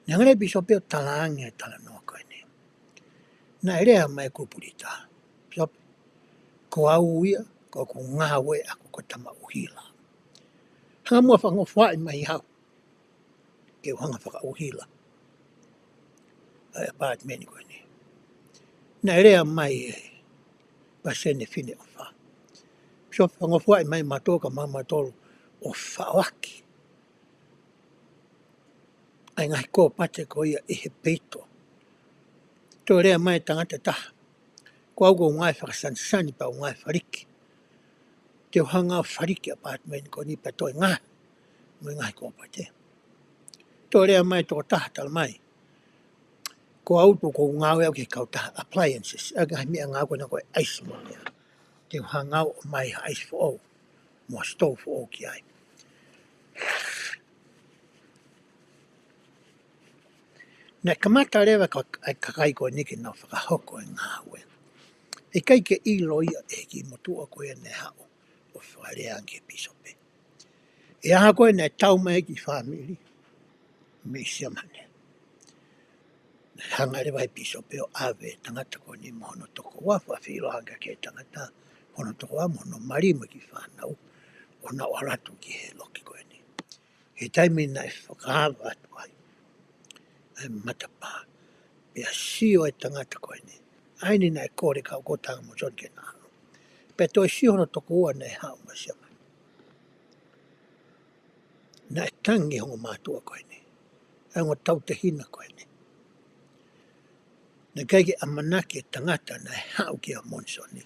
Naʻe hanga leva e pīsope ʻo talaange e talanoa ko eni. Naʻe lea mai e kulupu lita, Pīsope, ko au ia, ko ʻeku ngāue ʻaʻaku ko e tama ʻuhila. Hanga muʻa ʻo fakangofuaʻi mai au ke u hanga ʻo fakaʻuhila ʻa e ʻapaatimeni ko eni. Naʻe lea mai e palesiteni Fineʻofa, Pīsope, fakangofuaʻi mai mautolu ka mautolu ʻo faʻoaki ʻa e ngaahi kōpate ko ia ʻi he peito. Toe lea mai e tangata ʻe taha, ko au ʻoku ou ngāue fakasanisani pea u ngāue faliki. Te u hanga ʻo faliki e ʻapaatimeni ko eni pea toe ngāue mo e ngaahi kōpate. Toe lea mai e tokotaha, talamai, ko au ʻoku ou ngāue au ki he kautaha appliances, ʻa e ngaahi meʻangāue ko ena ko e ʻaisi mo e meʻa. Te u hanga au ʻo ʻomai ha ʻaisi foʻou mo ha sitou foʻou ki ai. Naʻe kamata leva ka, ʻa e kakai ko eni ke nau fakahoko e ngāue. ʻIkai ke ʻilo ia ʻe he kiʻi motuʻa ko ia naʻe haʻu ʻo fakalea ange ki he pīsope. ʻI he ʻaho ko ē naʻe tau mai e kiʻi fāmili mei Siamane, naʻe hanga leva ʻe he pīsope ʻo ʻave e tangata ko eni mo hono tokoua, fakafeʻiloaki ki he tangata, hono tokoua mo hono mali mo e kiʻi fānau, ʻo nau ʻalu atu ki he loki ko eni. He taimi naʻe fakaava atu ai ʻa e matapā, pea sio e tangata ko eni, ʻa eni naʻe kole e kau ʻoku tau mo John ke na ʻalu. Pea toe sio hono tokoua naʻe haʻu mei Siamane. Naʻe tangi e ongo mātuʻa ko eni, e ongo tautehina ko eni. Naʻe ʻikai ke ʻamanaki e tangata naʻe haʻu kia Monisoni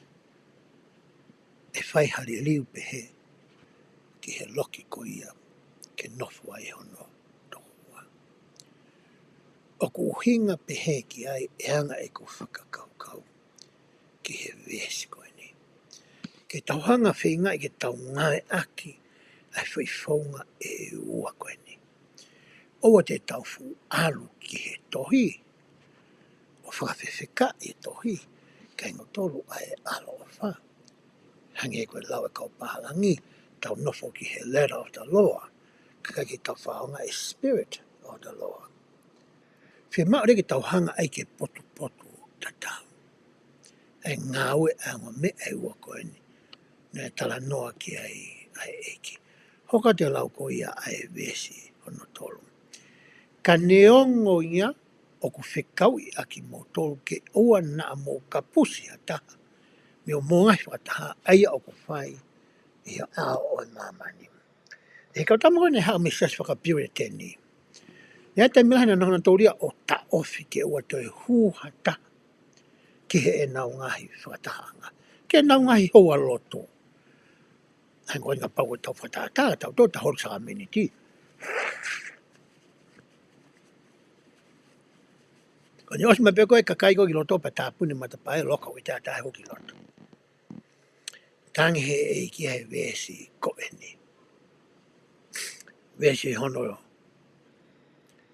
ʻe fai ha liliu pehē ki he loki ko ia ke nofo ai hono tokoua. ʻOku ʻuhinga pehē ki ai e anga ʻeku fakakaukau ki he veesi ko eni. Ke tau hanga ʻo feingaʻi ke tau ngāueʻaki ʻa e foʻi founga ʻe ua ko eni. ʻOua te tau fuʻu ʻalu ki he tohi ʻo fakafefekaʻi e tohi, kae kinautolu ʻa e ʻaloʻofa. Hangē ko e lau e kau pālangi, tau nofo ki he letter of the law, kae ʻikai ke tau fakaʻaongaʻi e spirit of the law. Fiemaʻu leva ke tau hanga ai ke potupotutatau ʻa e ngāue ʻa e ongo meʻa ʻe ua ko eni naʻe talanoa ki ai ʻa e ʻEiki. Hoko atu e lau ko ia ʻa e veesi hono tolu. Ka neongo ia ʻoku fekauʻi ʻa kimoutolu ke ʻoua naʻa mou kapusi ha taha mei hoʻomou ngaahi fakataha ʻa ia ʻoku fai ʻi he ʻao ʻo e māmani. ʻE he kau tama ko eni naʻe haʻu mei he siasi faka-Puritan. Naʻe ʻi ai e taimi lahi naʻa nau hanga ʻo taʻofi ke ʻoua toe hū ha taha ki heʻenau ngaahi fakatahaʻanga, ki heʻenau ngaahi houalotu. ʻA ia ko eni kapau ʻoku tau fakatātā, tau tō ta holo sākalamēniti. Ko eni ʻosi mai pē ko e kakai ko ē ki loto pea tāpuni e matapā ʻo loka ʻo ʻita ʻa e hū ki loto. Talaange he ʻEiki ʻi he veesi ko eni. Veesi hono,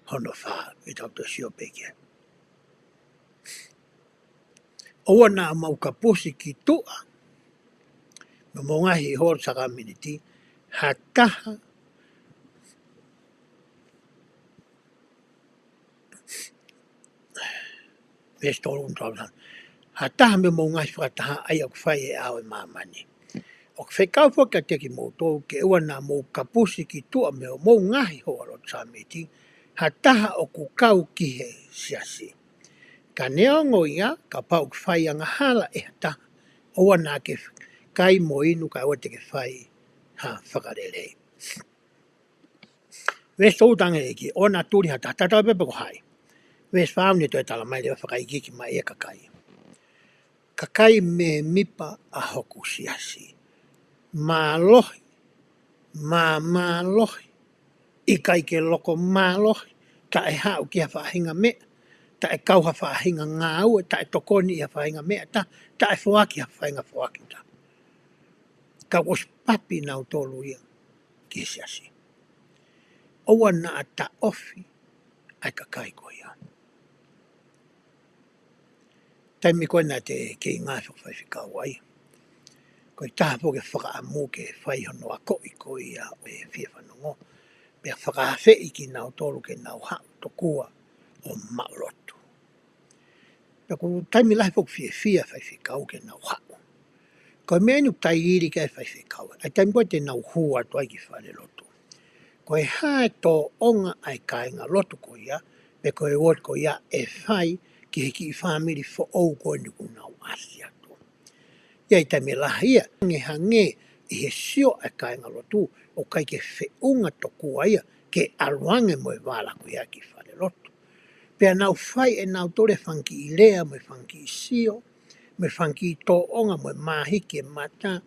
hono fā, ʻi tau tō sio pē ki ai. ʻOua naʻa mou kapusi ki tuʻa mei hoʻomou ngaahi houalotu sākalamēniti ha taha, veesi tolu, tolu, ha taha mei hoʻomou ngaahi fakataha ʻa ia ʻoku fai ʻi he ʻao ʻo e māmani. ʻOku fekau foki kiate kimoutolu ke ʻoua naʻa mou kapusi ki tuʻa mei hoʻomou ngaahi houalotu sākalamēniti ha taha ʻoku kau ki he siasi. Ka neongo ia, kapau ʻoku fai angahala ʻe ha taha, ʻoua naʻa ke kai mo inu kae ʻoua te ke fai ha fakalelei. Veesi tolu, talaange ʻe he ʻEiki, ʻoua naʻa tuli ha taha, tatau ai pē pe ko hai. Veesi fā, ne toe talamai leva, fakaikiiki mai ʻa e kakai. Kakai mēmipa ʻa hoku siasi, mālohi, māmālohi, ʻikai ke loko mālohi, taʻe haʻu ki ha faʻahinga meʻa, taʻe kau ha faʻahinga ngāue, taʻe tokoni ʻi ha faʻahinga meʻa, ta, taʻe foaki ha faʻahinga foaki, ta. Ka ʻosi papi nautolu ia ki he siasi. ʻOua naʻa taʻofi ʻa e kakai ko ia. Taimi ko ē naʻa te kei ngāue fakafaifekau ai, ko e taha foki e fakaʻamu ke fai hono akoʻi ko ia ʻo e fiefanongo, pea fakaafeʻi kinautolu ke nau haʻu tokua ʻo maʻulotu. Pea ko e taimi lahi foki ʻoku fiefia e faifekau ke nau haʻu. Ko e meʻa eni ʻoku tailiili ki ai e faifekau, ʻa e taimi ko ē te nau hū atu ai ki falelotu. Ko e hā e tōʻonga ʻa e kāingalotu ko ia, pe ko e uooti ko ia ʻe fai ki he kiʻi fāmili foʻou ko eni kuo nau ʻasi atu. ʻI ai e taimi lahi ia, hangehangē ʻi he sio ʻa e kāingalotu, ʻoku ʻikai ke feʻunga tokua ia ke ʻalu ange mo e vala ko ia ki falelotu. Pea nau fai ʻe nautolu e fanga kiʻi lea, mo e fanga kiʻi sio, mo e fanga kiʻi tōʻonga, mo e māhiki e mata,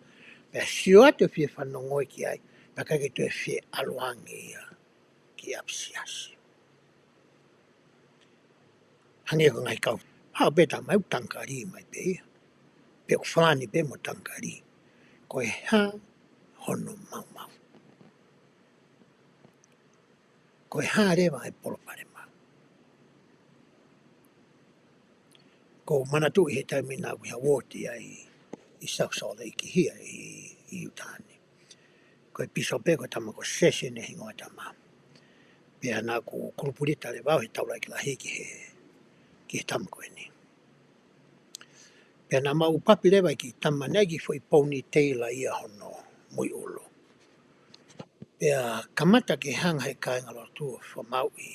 pea sio atu e fiefanongo ki ai, pea ʻikai ke toe fie ʻalu ange ia ki ʻapisiasi. Hangē ko e ngaahi kau, haʻu pē tama ʻo tangakali mai pē ia, pe ʻoku falani pē mo tangakali. Ko e hā hono maumau? Ko e hā leva e palopalema? ʻOku ou manatuʻi he taimi naʻa ku ʻi ha uooti ai ʻi South Salt Lake ʻi heni ʻi, ʻi ʻIutā ni. Ko e pīsope ko e tama ko Session e hingoa e tama. Pea naʻa ku kulupulita leva au he taulaʻeiki lahi ki he, ki he tama ko eni. Pea naʻa mau papi leva e kiʻi tama naʻe ʻi ai e kiʻi foʻi ponytail ia hono muiʻulu. Pea kamata ke hanga he kāingalotu ʻo fakamaauʻi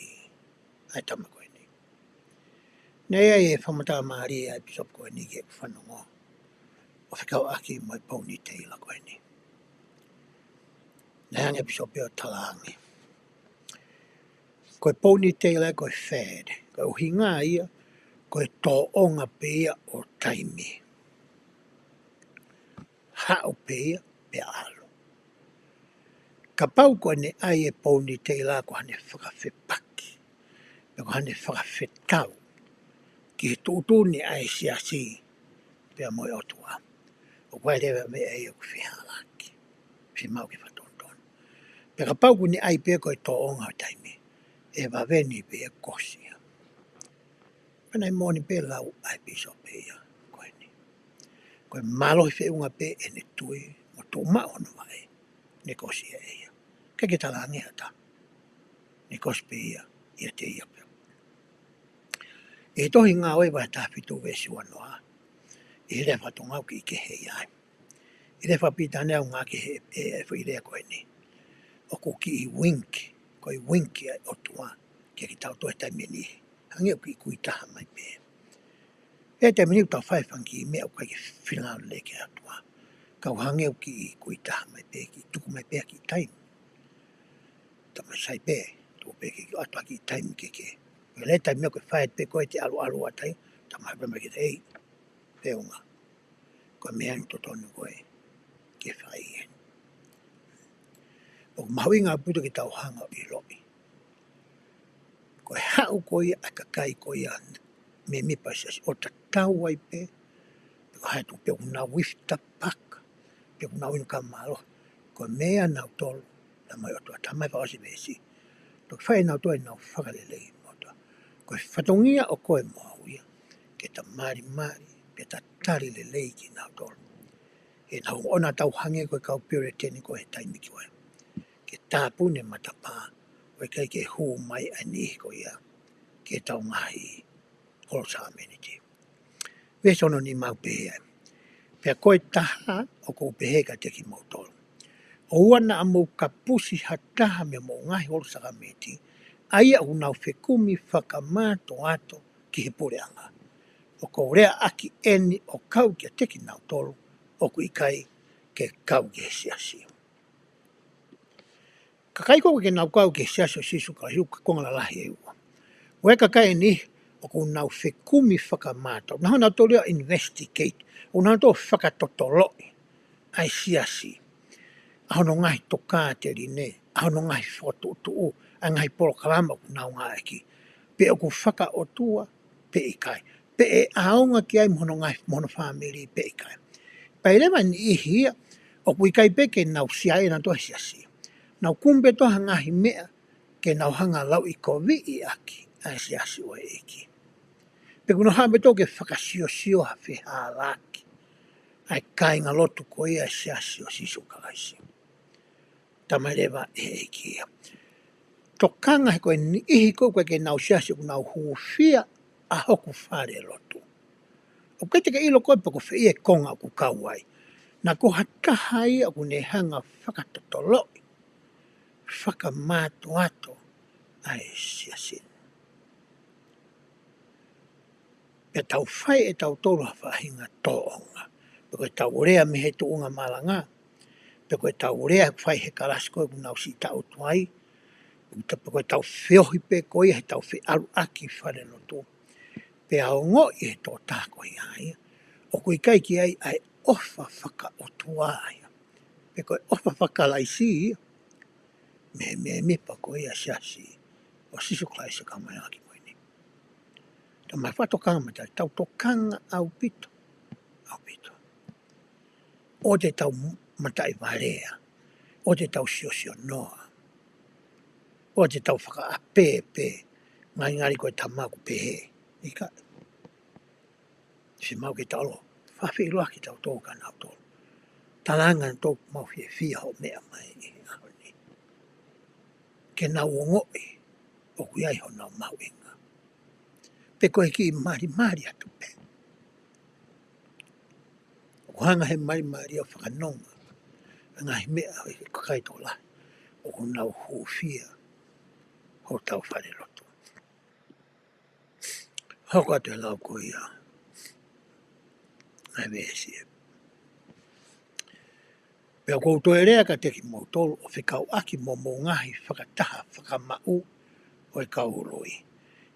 ʻa e tama ko eni. Naʻe ʻi ai e fakamatala mālie ʻa e pīsope ko eni ki heʻeku fanongo ʻo fekauʻaki mo e ponytail ko eni. Naʻe hanga e pīsope ʻo talaange, ko e ponytail ko e fad, ko e ʻuhinga ia, ko e tōʻonga pē ia ʻo taimi. Haʻu pē ia, pea ʻalu. Kapau ko ʻene ʻai e ponytail ko haʻane fakafepaki, pe ko haʻane fakafetau ki he tuʻutuʻuni ʻa e siasi pea mo e ʻOtua, ʻoku ʻi ai leva e meʻa ia ʻoku fehālaaki, fiemaʻu ke fakatonutonu. Pea kapau ʻoku ne ʻai pē ko e tōʻonga ʻo taimi, ʻe vave ni pē ia ʻo kosi ia. Pea naʻe moʻoni pē lau ʻa e pīsope ia ko eni. Ko e mālohi feʻunga pē ʻene tui mo tuʻu maʻu hono vaʻe, ne kosi ia ʻe ia. ʻIkai ke talaange ha taha, ne kosi pē ia ʻiate ia pē. ʻI he tohi Ngāue vahe taha fitu veesi uanoa, ʻi he lea faka-Tonga ʻoku kiʻi kehe ai. ʻI he lea faka-Pilitānia ʻoku ngāueʻaki he, he, he foʻi lea ko eni. ʻOku kiʻi wink, ko e wink ʻa e ʻOtua kiate kitautolu he taimi ni. Hangē ʻoku kiʻi kui taha mai pē. He taimi ni ʻoku tau fai e fanga kiʻi meʻa ʻoku ʻikai ke finangalo lelei ki he ʻOtua. Ka ʻoku hangē ʻoku kiʻi kui taha mai pē, kiʻi tuku mai pē ha kiʻi taimi. Taimi sai pē, tuku pē ke ʻoatu ha kiʻi taimi ke ke. Pea lele taimi ʻoku ke fai pē ko e te ʻalu ʻalu ʻa tai, taimi pē mai ke te ei, feʻunga. Ko e meʻa eni totonu ko ē ke fai ē. ʻOku mahuʻinga ʻaupito ke tau hanga ʻo ʻiloʻi. Ko e haʻu ko ia ʻa e kakai ko ia mēmipa Siasi ʻo tatau ai pē, pe ko hai tu pe ʻoku nau ifi tapaka, pe ʻoku nau inu ka mālohi, ko e meʻa nautolu, na mai ʻOtua, talamai fakaʻosi veesi. Toki fai nautolu ʻenau fakalelei mo e ʻOtua. Ko e fatongia ʻo koe mo au ia, ke ta malimali, pe ta tali lelei kinautolu. He naʻa ʻoku ʻoua naʻa tau hangē ko e kau Puritan ko ē he taimi ko ē. Ke tāpuni e matapā, ʻo ʻikai ke hū mai ʻa e niʻihi ko ia, ki heʻetau ngaahi holo sākalamēniti. Veesi hono nima ʻoku pehē ai. Pea ko e taha ʻoku ou pehē kiate kimoutolu. ʻOua naʻa mou kapusi ha taha mei hoʻomou ngaahi holo sākalamēniti, ʻa ia ʻoku nau fekumi fakamātoato ki he puleʻanga. ʻOku ou leaʻaki eni ʻo kau kiate kinautolu ʻoku ʻikai ke kau ki he Siasi. Kakai ko ē ʻoku ʻikai ke nau kau ki he Siasi ʻo Sīsū Kalaisi, ʻoku konga lalahi ʻe ua. ʻOku ʻi ai e kakai eni, ʻoku nau fekumi fakamātoato. Naʻa nau tolea ʻo investigate. ʻOku nau tolea ʻo fakatotoloʻi ʻa e Siasi. ʻA hono ngaahi tokāteline, ʻa hono ngaahi fokotuʻutuʻu, ʻa e ngaahi polokalama ʻoku nau ngāueʻaki. Pe ʻoku fakaʻotua, pe ʻikai. Pe ʻe ʻaonga ki ai mo hono ngaahi, mo hono fāmili pe ʻikai. Pea ʻi ai leva e niʻihi ia, ʻoku ʻikai pē ke nau saiʻia nautolu he Siasi. Nau kumi pē nautolu ha ngaahi meʻa, ke nau hanga ʻo lauʻikoviʻi ʻaki ʻa e Siasi ʻo e ʻEiki. Pe ʻoku nau haʻu pē nautolu ke fakasiosio ha fehālaaki ʻa e kāingalotu ko ia ʻa e Siasi ʻo Sīsū Kalaisi. Talamai leva ʻe he ʻEiki ia. Tokanga he ko e niʻihi ko ē ʻoku ʻikai ke nau Siasi ʻoku nau hūfia ʻa hoku falelotu. ʻOku ʻikai te ke ʻilo koe pe ko fē ia e konga ʻoku kau ai. Naʻa ko ha taha ia ʻoku ne hanga ʻo fakatotoloʻi, fakamātoato ʻa e Siasi. Pea tau fai ʻe tautolu ha faʻahinga tōʻonga. Pe ko ʻetau lea mei he tuʻunga malanga. Pe ko ʻetau lea fai he kalasi ko ē ʻoku nau siʻi taʻutu ai. Pe ko ʻetau feohi pē ko ia heʻetau feʻaluʻaki falelotu. Pea ongoʻi ʻe he tokotaha ko ia ia. ʻOku ʻikai ke ʻi ai ʻa e ʻofa fakaʻotua ia. Pe ko e ʻofa faka-Kalaisi ia. Mei, mēmipa ko ia Siasi ʻo Sīsū Kalaisi ʻo e Kau Māʻoniʻoni ʻi he Ngaahi ʻAho Kimui Ni. Tau mai fakatokanga mai, tau tokanga ʻaupito, ʻaupito. ʻOua te tau mataʻi valea, ʻoua te tau siosio noa, ʻoua te tau fakaʻapē pē, ngalingali ko e tama ʻoku pehē, ʻikai. Fiemaʻu ke tau ʻalu ʻo fakafiloaki tautolu kia nautolu. Talaange nautolu ʻoku mau fiefia hoʻo meʻa mai ʻi he ʻaho ni. Ke nau ongoʻi ʻoku ʻi ai honau mahuʻinga. Pe ko e kiʻi malimali atu pē. ʻOku hanga ʻe he malimali ʻo fakanonga ʻa e ngaahi meʻa ʻo e kakai tokolahi ʻoku nau hūfia hotau falelotu. Hoko atu e lau ko ia ʻa e veesi ē. Pea ʻoku ou toe lea kiate kimoutolu ʻo fekauʻaki mo hoʻomou ngaahi fakataha fakamaʻu ʻo e kau ului.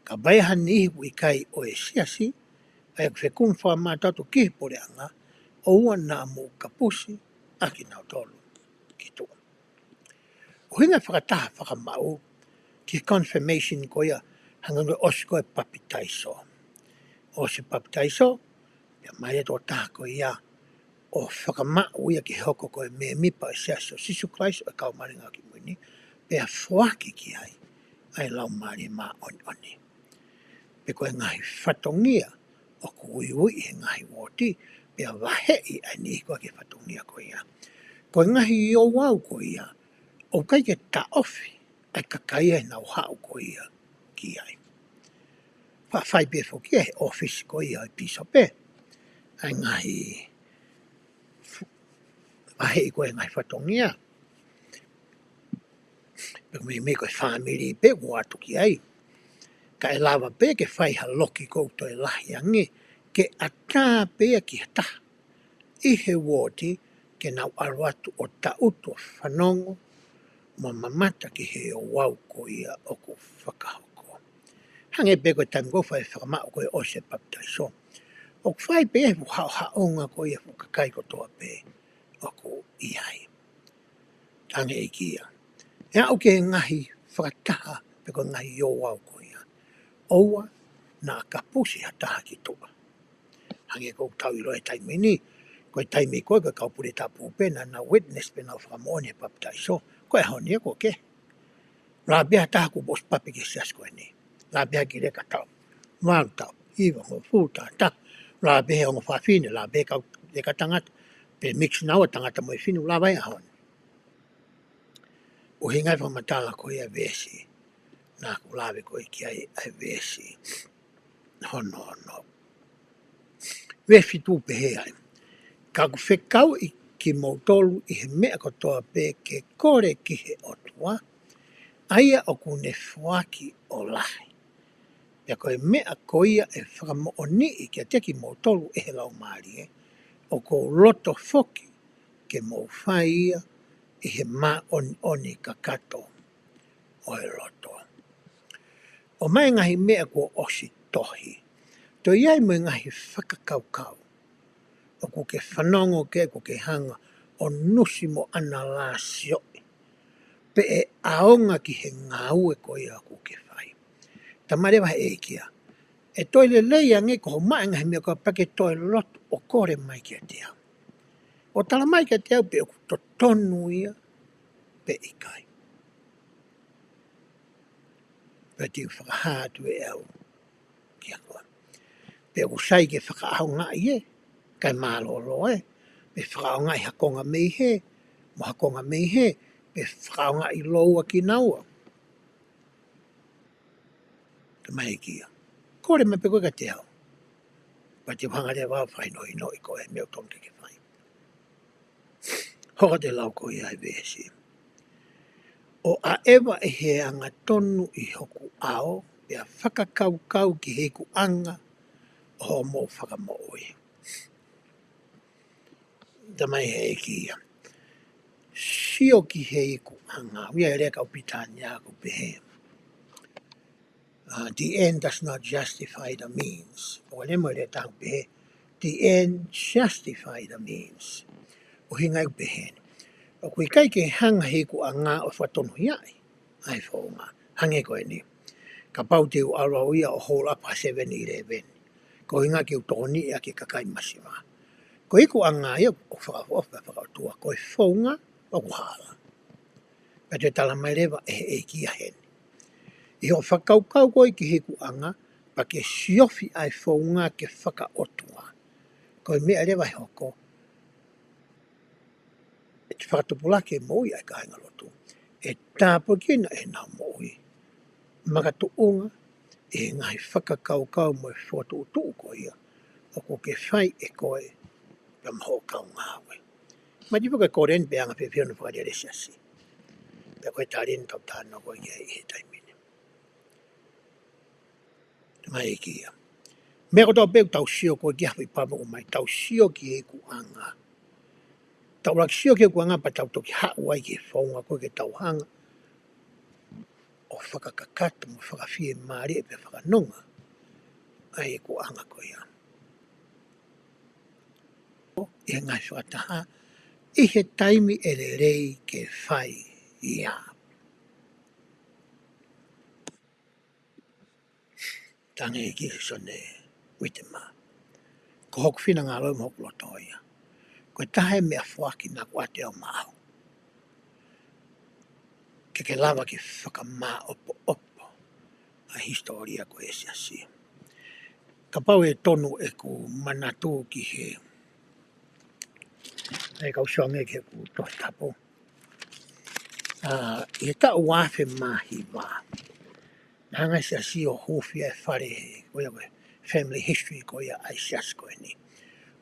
Kapau ʻe ʻi ai ha niʻihi ʻoku ʻikai ʻo e Siasi, ʻa ia ʻoku fekumi fakamātoato ki he puleʻanga, ʻoua naʻa mou kapusi ʻa kinautolu ki tuʻa. ʻUhinga e fakataha fakamaʻu ki he confirmation ko ia, hangē ko e ʻosi ko ē e papitaiso. ʻOsi e papitaiso, pea mai e tokotaha ko ia ʻo fakamaʻu ia ke hoko ko e mēmipa ʻo e Siasi ʻo Sīsū Kalaisi ʻo e Kau Māʻoniʻoni ʻi he Ngaahi ʻAho Kimui Ni, pea foaki ki ai ʻa e Laumālie Māʻoniʻoni. Pe ko e ngaahi fatongia ʻoku uiuiʻi he ngaahi uooti, pea vaheʻi ʻa e niʻihi ko ia ki he fatongia ko ia. Ko e ngaahi ouau ko ia, ʻoku ʻikai ke taʻofi ʻa e kakai ia ʻi heʻenau haʻu ko ia ki ai. Pea fai pē foki ʻe he ʻōfisi ko ia ʻo e pīsope ʻa e ngaahi fu-, vaheʻi ko ē ngaahi fatongia. Pea ko e meimei ko e fāmili pē ʻoku ʻatu ki ai. Ka ʻe lava pē ke fai ha loki ʻoku toe lahi ange, ke ʻatā pē ia ki ha taha ʻi he uooti ke nau ʻalu atu ʻo taʻutu ʻo fanongo mo mamata ki he ouau ko ia ʻoku fakahoko. Hangē pē ko e taimi ʻoku fai fakamaʻu ko ē ʻo e papitaiso. ʻOku fai pē ia he fuʻu haʻohaʻonga ko ia fuʻu kakai kotoa pē ʻoku ʻi ai. Tange ʻEiki ia. ʻE aʻu ki he ngaahi fakataha pe ko e ngaahi ouau ko ia, ʻoua naʻa kapusi ha taha ki tuʻa. Hangē ko ʻetau ʻilo he taimi ni, ko e taimi ko ē ko e kau pule tapu pē naʻa nau witness pē nau fakamoʻoni he papitaiso, ko e ʻaho ni ia ko ē ke. Lava pē ha taha kuo ʻosi papi ki he siasi ko eni. Lava pē ha kiʻi leka taʻu, valu taʻu, hiva, hongofulu, taha taha. Lava pē he ongo fafine, lava pē kau leka tangata, pe mix naua tangata mo e fefine, lava he ʻaho ni. ʻUhinga e fakamatala ko ia veesi, naʻa ku lave ko ē ki ai ʻa e veesi hono ono. Veesi fitu pehē ai: Ka ʻoku fekauʻi kimoutolu ʻi he meʻa kotoa pē ke kole ki he ʻOtua, ʻa ia ʻoku ne foaki ʻo lahi. Pea ko e meʻa ko ia ʻe fakamoʻoniʻi kiate kimoutolu ʻe he Laumālie, ʻoku ou loto foki ke mou fai ia ʻi he māʻoniʻoni kakato ʻo e loto. ʻOmai e ngaahi meʻa kuo ʻosi tohi. Toe ʻi ai mo e ngaahi fakakaukau ʻoku ke fanongo ki ai ʻoku ke hanga ʻo nusi mo ʻanalaisoʻi, pe ʻe ʻaonga ki he ngāue ko ia ʻoku ke fai. Talamai leva ʻe he ʻEiki ia, ʻe toe lelei ange ko hoʻo ʻomai e ngaahi meʻa ko ia pea ke toe lotu ʻo kole mai kiate au, ʻo talamai kiate au pe ʻoku totonu ia pe ʻikai. Pea te u fakahā atu ʻe au kiate koe pe ʻoku sai ke fakaʻaongaʻi ē, kae mālōlō ē, pe fakaʻaongaʻi ha konga mei hē mo ha konga mei hē, pe fakaʻaongaʻi lōua kinaua. Talamai ʻe he ʻEiki ia, kole mai pē koe kiate au, pea te u hanga leva ʻo fakahinohinoʻi koe e meʻa ʻoku totonu ke ke fai. Hoko atu e lau ko ia ʻa e veesi: ʻO ʻaʻeva ʻi he angatonu ʻi hoku ʻao, pea fakakaukau ki he ikuʻanga ʻo hoʻomou fakamoʻui. Talamai ʻe he ʻEiki ia, sio ki he ikuʻanga. ʻOku ʻi ai e lea kau Pilitānia ʻoku pehē, uh, the end does not justify the means. ʻOku ʻi ai mo e lea ʻoku pehē, the end justify the means. ʻUhinga ia ʻoku pehē ni, ʻoku ʻikai ke hanga he ikuʻanga ʻo fakatonuhiaʻi ʻa e founga. Hangē ko eni, kapau te u ʻalu au ia ʻo hold up ha seven eleven, ko e ʻuhinga ke u tokoniʻi ʻaki e kakai masiva. Ko e ikuʻanga ia ʻoku fakaʻofoʻofa, fakaʻotua, ko e founga ʻoku hala. Pea toe talamai leva ʻe he ʻEiki ia heni, ʻi hoʻo fakakaukau koe ki he ikuʻanga, pea ke siofi ʻa e founga ke fakaʻotua, ko e meʻa leva ʻe hoko, ʻe fakatupulaki e moʻui ʻa e kāingalotu. ʻE tāpuekina ʻenau moʻui makatuʻunga ʻi he ngaahi fakakaukau mo e fokotuʻutuʻu ko ia ʻoku ke fai ʻe koe pea mo hoʻo kaungāue. Mai tipu ke kole ni pe anga fēfē hono fakalele e siasi. Pea ko e tali eni ʻoku tau talanoa ko ia ʻi he taimi ni. Talamai ʻe he ʻEiki ia, meʻa kotoa pē ʻoku tau sio ko ē ki ai, ʻoku ʻikai pau mo ʻomai, tau sio ki he ikuʻanga. Tau ʻuluaki sio ki he ikuʻanga pea tau toki haʻu ai ki he founga ko ē ke tau hanga ʻo fakakakato mo fakafiemālieʻi pea fakanonga ʻa e ikuʻanga ko ia. ʻI he ngaahi fakataha, ʻi he taimi ʻe lelei ke fai ia. Tange ki he sone uitema. Ko hoku finangalo mo hoku loto ia. Ko e taha e meʻa foaki naʻa ku ʻoatu ʻe au maʻau, ke ke lava ke fakamāʻopoʻopo ʻa e hisitōlia ko e siasi. Kapau ʻe tonu ʻeku manatu ki he, ʻe kau sio ange ki heʻeku Tohi Tapu. ʻA, ʻi he taʻu ua afe mā hiva, Hanga ʻe he siasi ʻo huufi e fale, ko ia ko e family history ko ia ʻa e siasi ko eni.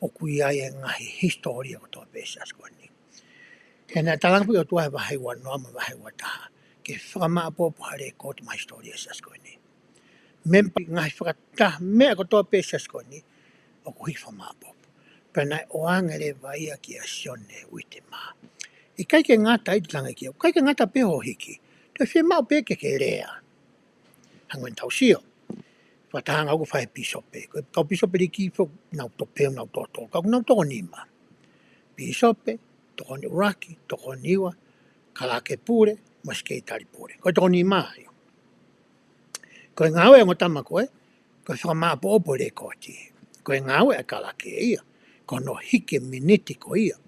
ʻOku ʻi ai e ngaahi hisitōlia kotoa pē ʻa e siasi ko eni. He naʻe talaange pē ʻe he ʻOtua he vahe ua noa mo e vahe ua taha ke fakamāʻopoʻopo ha lēkooti mo e hisitōlia ʻa e siasi ko eni. Mempa, ngaahi fakataha, meʻa kotoa pē ʻa e siasi ko eni, ʻoku hiki fakamāʻopoʻopo. Pea naʻe ʻoange leva ia kia Sione Uitemā. ʻIkai ke ngata ai, talaange ʻe ia, ʻikai ke ngata pē hoʻo hiki, toe fiemaʻu pē ke ke lea. Hangē ko ʻetau sio. Fakatahaʻanga ʻoku fai ʻe he pīsope. Ko e kau pīsopeliki foki naʻa nau toko, pē naʻa nau toko tolu, ka ʻoku nau toko nima. Pīsope, tokoni ʻuluaki, tokoni ua, kalake pule, mo e sekelitali pule. Ko e toko nima ia. Ko e ngāue ʻa e ongo tama ko ē, ko e fakamāʻopoʻopo e lēkooti. Ko e ngāue ʻa e kalake ia, ko hono hiki e miniti ko ia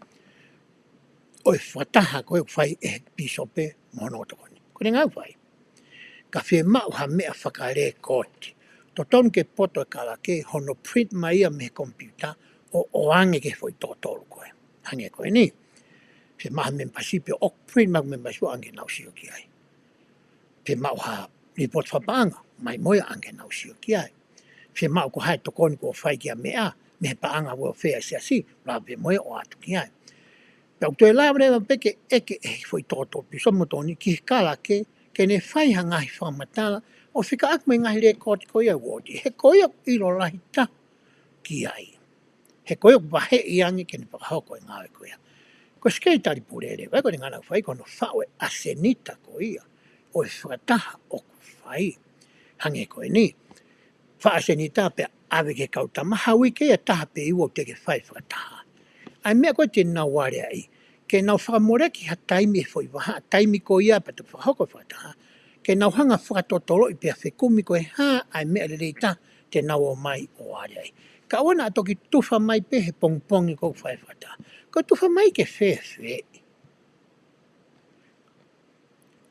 ʻo e fakataha ko ē ʻoku fai ʻe he pīsope mo hono tokoni. Ko ʻene ngāue ʻoku fai. Ka fiemaʻu ha meʻa fakalēkooti. Totonu ke poto e kalake, hono print mai ia mei he komipiuta, ʻo ʻoange ki he foʻi toko tolu ko ē. Hangē ko eni. Fiemaʻu ha membership ʻo print mai e membership ʻo ʻoange ke nau sio ki ai. Fiemaʻu ha lipooti fakapaʻanga, mai mo ia ʻoange ke nau sio ki ai. Fiemaʻu ko hai e tokoni kuo fai ki ha meʻa, mei he paʻanga welfare ʻa e siasi, lava pē mo ia ʻo ʻoatu ki ai. Pea ʻoku toe lava leva pē ke ʻeke ʻe he foʻi toko tolu, pīsope mo e tokoni ki he kalake, ke ne fai ha ngaahi fakamatala, ʻo fekauʻaki mo e ngaahi lēkooti ko ia ʻa e uooti. He ko ia ʻoku ʻilo lahi taha ki ai. He ko ia ʻoku vaheʻi ange ke ne fakahoko e ngāue ko ia. Ko e sekelitali pule leva, ko ʻene ngāue ʻoku fai ko hono faʻu e ʻasenita ko ia ʻo e fakataha ʻoku fai. Hangē ko eni. Faʻu ʻasenita pea ʻave ki he kau tama, ha uike ia taha pe ua ʻoku teʻeki fai fakataha. ʻA e meʻa ko ē te nau aleaʻi, ke nau fakamoleki ha taimi he foʻi vahaʻa, taimi ko ia pea toki fakahoko e fakataha, ke nau hanga fakatotoloʻi pea fekumi ko e hā ʻa e meʻa lelei taha te nau ō mai ʻo aleaʻi. Ka ʻoua naʻa toki tufa mai pē he pongipongi ko ē ʻoku fai e fakataha. Ko e tufa mai ke fēfeeʻi.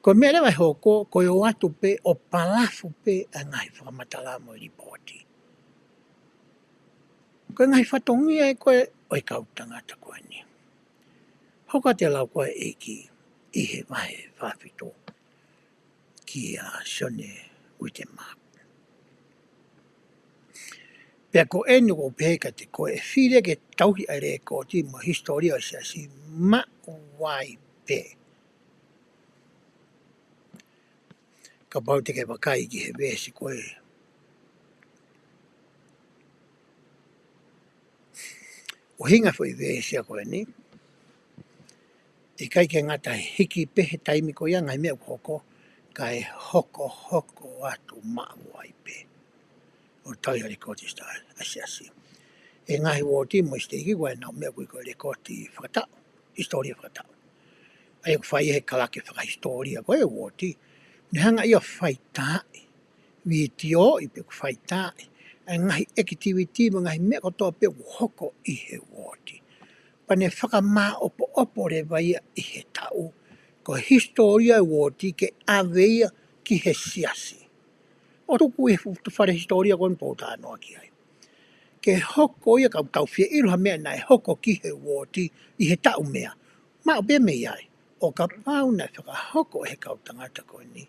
Ko e meʻa leva ʻe hoko, ko e ō atu pē ʻo palafu pē ʻa e ngaahi fakamatala mo e lipooti. Ko e ngaahi fatongia ia ko ē ʻo e kau tangata ko eni. Hoko atu e lau ko ē ʻa e ʻEiki ʻi he vahe fā fitu kia Sione Uitemā. Pea ko eni ʻoku ou pehē kiate koe, ʻe fili ke tauhi ʻa e lēkooti mo e hisitōlia ʻo e siasi maʻu ai pē. Kapau te ke vakai ki he veesi ko ē. ʻUhinga e foʻi veesi ko eni. ʻIkai ke ngata he hiki pē he taimi ko ia ngaahi meʻa ʻoku hoko, kae hokohoko atu maʻu ai pē. ʻO tauhi ʻa e lēkooti ʻa e siasi. ʻA e ngaahi uooti mo e siteiki, ʻoku ʻi ai ʻenau meʻa ʻoku ui ko e lēkooti fakataʻu, hisitōlia fakataʻu. ʻA ia ʻoku fai ʻe he kalake fakahisitōlia ko ē ʻo e uooti, ne hanga ia ʻo faitaaʻi, vitiōʻi pe ʻoku faitaaʻi ʻa e ngaahi ʻekitiviti mo e ngaahi meʻa kotoa pē ʻoku hoko ʻi he uooti. Pea ne fakamāʻopoʻopo leva ia ʻi he taʻu, ko e hisitōlia ʻo e uooti ke ʻave ia ki he siasi. ʻO tuku ʻi he fu-, fale hisitōlia ko eni ʻoku ou talanoa ki ai. Ke hoko ia ka tau fie ʻilo ha meʻa naʻe hoko ki he uooti ʻi he taʻu meʻa. Maʻu pē mei ai. ʻO kapau naʻe fakahoko ʻe he kau tangata ko eni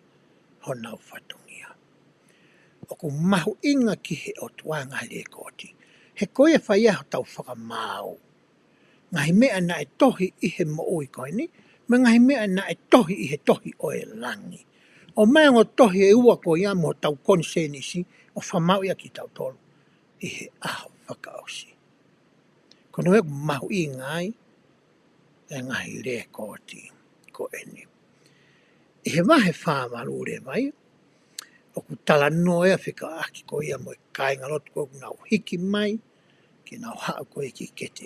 honau fatongia. ʻOku mahuʻinga ki he ʻOtua e ngaahi lēkooti. He ko ia ʻe fai ai hotau fakamaau. Ngaahi meʻa naʻe tohi ʻi he moʻui ko eni, mo e ngaahi meʻa naʻe tohi ʻi he tohi ʻo e langi. ʻOmai e ongo tohi ʻe ua ko ia mo hotau konisēnisi ʻo fakamaauʻi ʻa kitautolu ʻi he ʻaho fakaʻosi. Ko hono ʻuhinga ʻoku mahuʻinga ai e ngaahi lēkooti ko eni. ʻI he vahe fā valu leva ia, ʻoku talanoa ia fekauʻaki ko ia mo e kāingalotu ko ē ʻoku nau hiki mai, ke nau haʻu ko ē ki Kete